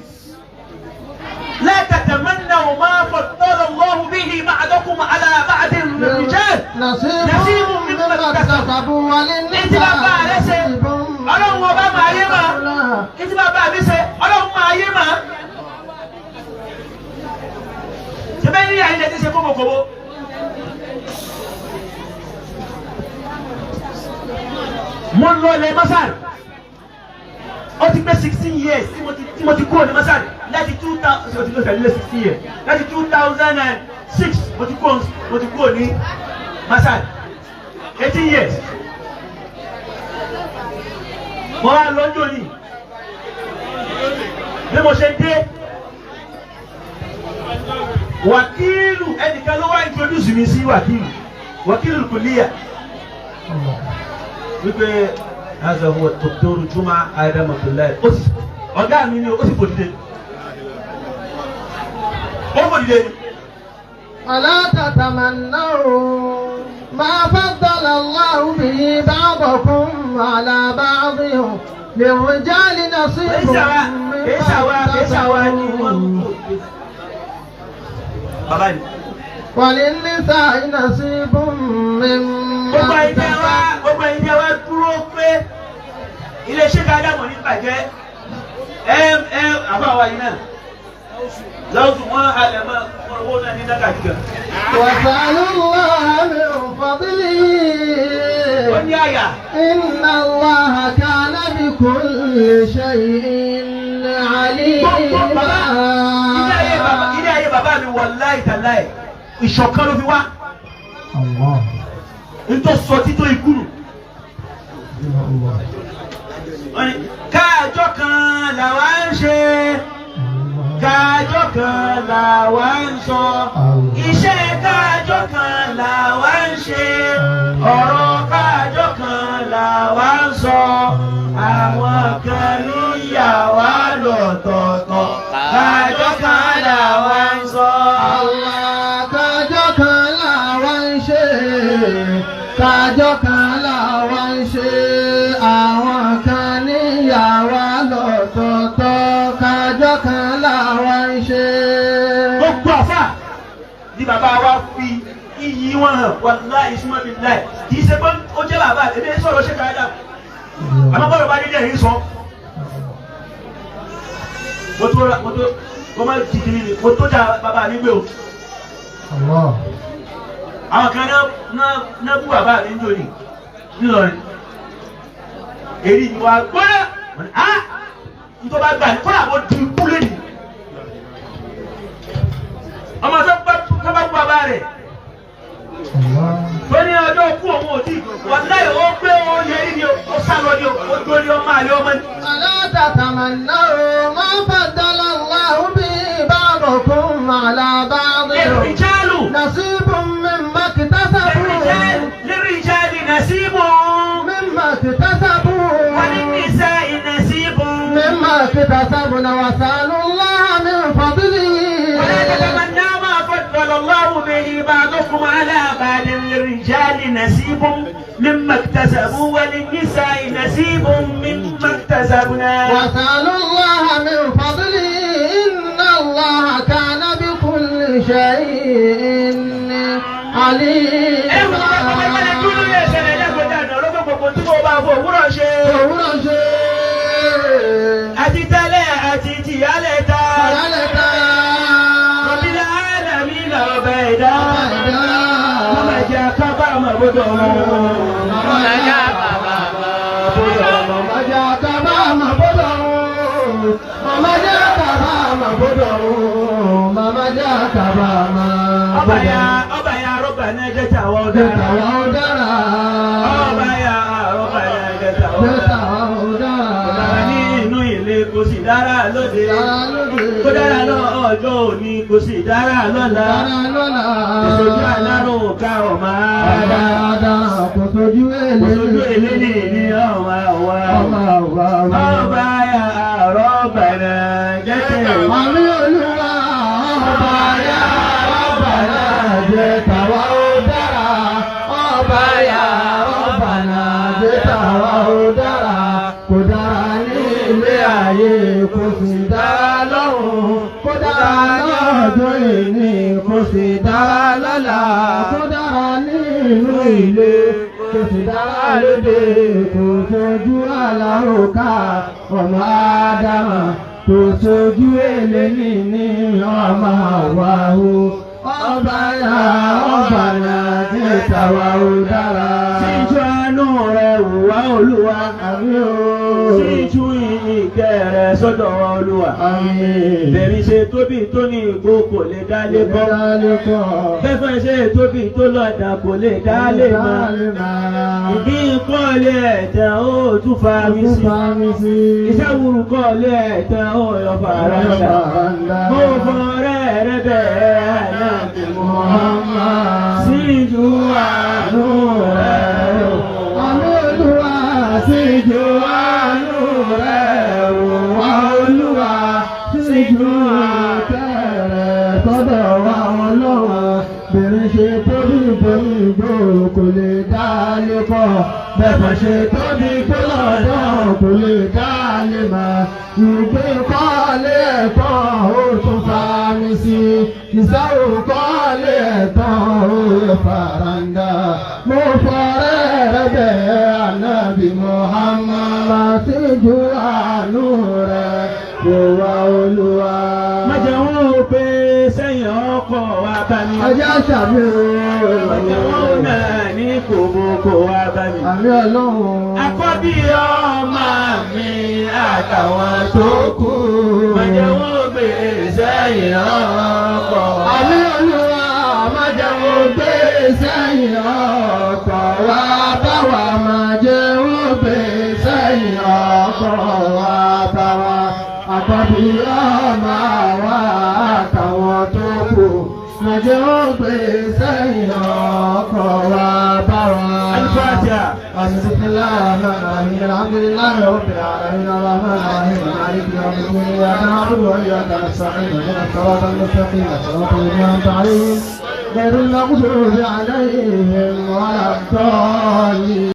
لا تتمنوا ما فضل الله به بعضكم على بعض من الرجال نصيب نصيب مما مما اكتسبوا Ní tí bàbá rẹ ṣe, وللنساء Ọlọ́run ọba máa yé máa. Ní tí bàbá mi ṣe, Ọlọ́run máa yé máa. Ṣé bẹ́ẹ̀ ní àyílẹ̀ tí ṣe kóbókóbó? Mo ń lọ ilẹ̀ Masar. Ó ti pé 16 years tí mo ti kúrò ní Masar láti 2000, ó ti lọ sẹ́lẹ̀ 16 years láti 2006 mo ti kúrò ní Masar, 18 years. Mo wá lọ́jọ́ yìí bí mo ṣe dé, wàkílù ẹnìkan ló wá introduce mi sí wàkílù, wàkílù kùlíyà, wípé هذا هو الدكتور Juma Adam Abdullahi. Ó sì ọ̀gá mi ni, ó sì fò dìde, ó fò dìde ni. ألا تتمنوا ما فضل الله به بعضكم على بعض للرجال نصيب Kìí ṣàwa kìí ṣàwa kìí ṣàwa ni wọ́n مما bàbá ni. وللنساء نصيب مما Gbogbo ẹ̀yin tẹ́ wá, gbogbo ẹ̀yin tẹ́ wá dúró pé iléeṣẹ́ ká dàmọ̀ ní bàjẹ́, ẹ ẹ àbá wa yìí náà lọ́sùn wọn halẹ̀ mọ́ wọn owó náà ní dákàtì kan. واسألوا الله من فضله Ó ní àyà. إن الله كان بكل شيء Gbogbo bàbá ilé ayé bàbá عليما. Ilé ayé bàbá mi, wallahi tallahi, ìṣọ̀kan ló fi wá. الله Nítorí sọ títọ́ ikú nù. الله. Wọ́n ní káàjọ kan làwa ń ṣe, káàjọ kan làwa ń sọ, iṣẹ́ káàjọ kan. làwa ń ṣe, ọ̀rọ̀ kájọ kan làwa ń sọ, àwọn kan níyà wá lọ́tọ̀ọ̀tọ̀, kájọ kan làwa ń sọ. Allah kájọ kan làwa ń ṣe, kájọ kan làwa ń ṣe, àwọn kan níyà wá lọ́tọ̀ọ̀tọ̀, kájọ kan làwa ń ṣe. Gbogbo àfà ni bàbá wa fi iyì wọn hàn, wàláhì súnmọ́ mi láì kì í ṣe pé ó jẹ́ bàbá èmi ń sọ̀rọ̀ ṣe káyọ̀dá àmọ́ bọ́ọ̀lù bá dídí ẹ̀yìn sọ. Mo tó mo tó mo máa di kiri ni mo tó jà bàbá mi gbé o. Àwọn kan náà bú bàbá mi nítorí ńlọrin. Èyí ni wàá gbọ́dọ̀ á nítorí bá gbà ní kọ́lá mo di ikú lẹ́nu. Ọmọ tó bá bú bàbá rẹ̀ tó ní ọjọ́ kú òun ò tí wàláhì ó gbé òun yẹrí ni ó sá lọ ni ó tó ní ọmọ àlè ọmọ ni. ألا تتمنوا ما فضل الله به بعضكم على بعض للرجال نصيب مما اكتسبوا للرجال نصيب مما اكتسبوا وللنساء نصيب مما اكتسبنا وسألوا الله من فضله. ولا تتمنوا ما فضل الله به بعضكم على بعض للرجال نصيب مما اكتسبوا وللنساء نصيب مما اكتسبنا وسألوا الله من فضله إن الله كان بكل شيء عليما. Òwúrọ̀ ṣe. Àti tẹ́lẹ̀ àti tìyálẹ̀ ta. Ìyálẹ̀ ta. Rọ̀bìlà àlàmì lọ́bẹ̀ ẹ̀dá. Mama jẹ́ kábàámọ̀ gbọ́dọ̀ mọ́. Mama jẹ́ kábàámọ̀ gbọ́dọ̀ mọ́. Mama jẹ́ kábàámọ̀ gbọ́dọ̀ mọ́. Mama jẹ́ kábàámọ̀ Ọba gbọ́dọ̀ ya mọ́. ọba ya rọ́bà náà jẹ́ tàwọn Jẹ́ ọ̀daràn. tàwa ó dára. Ọba ya rọ́bà náà jẹ́ tàwọn Jẹ́ ọ̀daràn. tàwa ó dára. Kò dára ní inú ilé kò sì dára lóde. Dára lóde. Kò dára lọ́jọ́ òní kò sì dára lọ́la. Dára lọ́la. Ìṣojú alárò ká ọ̀mà Ọba dára. dára kò sójú èlé. Kò sójú eléni ní ọ̀wà wà. Ọba wà wà. Ọba ya rọ́bà náà jẹ́ tàwọn. Àmì Olúwa ọba yá ọba náà jẹ́ tàwa ó dára. Ọba yá ọba náà jẹ́ tàwa ó dára. Kò dára ní ilé ayé kò sì dára lọ́run. Kò dára lọ́jọ́ ìní kò sì dára lọ́la. Kò dára ní inú ilé kò sì dára lóde. Kò sójú àlàrókà ọmọ Ádámà kò sójú eléyìí ní ọmọ wa o. Ọba yà ọba náà jẹ́ tàwa ó dára. Síjú àánú rẹ̀ wò wá Olúwa. Àmín o. Síjú ìkẹ́ rẹ̀ sọ́dọ̀ wa Olúwa. Àmín. Bẹ̀rì ṣe tóbi tó ní ìgbó kò lè dálé bọ́. Bẹ́fẹ̀ ṣe tóbi tó lọ́dà kò lè dálé mọ́. Ìbí kọ́lé ẹ̀tàn ó tún fa mi sí. Iṣẹ́ wúru kọ́lé ẹ̀tàn ó yọ fàràǹdà. Mo fọ̀rẹ́ rẹ bẹ̀rẹ̀ àná síjú àánú rẹ̀ o. Àmì Olúwa síjú àánú rẹ̀ wò wá Olúwa síjú àtẹ̀rẹ̀ sọ́dọ̀ wa Ọlọ́run. Bẹ̀rẹ̀ ṣe tóbi tóbi gbò kò lè dá lé kọ́. Bẹ̀fẹ̀ ṣe tóbi tó lọ́dọ̀ kò lè dá lé mọ́. Ìgbé kọ́lé ẹ̀kọ́ ó tún fa mi sí. Ìsáwò kọ́lé ẹ̀tọ́ ó faranda. Mo fọ̀rẹ́ rẹ̀ bẹ́ẹ̀ ànábì Muhammad síjú àánú rẹ̀ kò wá Olúwa. Má jẹ́ wọn ò pé sẹ́yìn ọkọ̀ wa bá mi. Ọjọ́ sàmì Má jẹ́ wọn ò náà ní kòbókò wa bá mi. Àmì Ọlọ́run. Àkọ́bí ọmọ mi àtàwọn tó kù. Má jẹ́ wọn ò gbé sẹ́yìn ọkọ̀. Àmì Olúwa má jẹ́ wọn gbé sẹ́yìn ọkọ̀ wa bá wa. Má jẹ́ wọn gbé sẹ́yìn ọkọ̀ wa bá wa. Àkọ́bí ọmọ wa àtàwọn tó kù. Má jẹ́ ó gbé sẹ́yìn ọkọ̀ wa bá wa. Al-Fatiha. بسم الله الرحمن الرحيم الحمد لله رب العالمين الرحمن الرحيم مالك يوم الدين إياك نعبد وإياك نستعين اهدنا الصراط المستقيم صراط الذين أنعمت عليهم غير المغضوب عليهم ولا الضالين.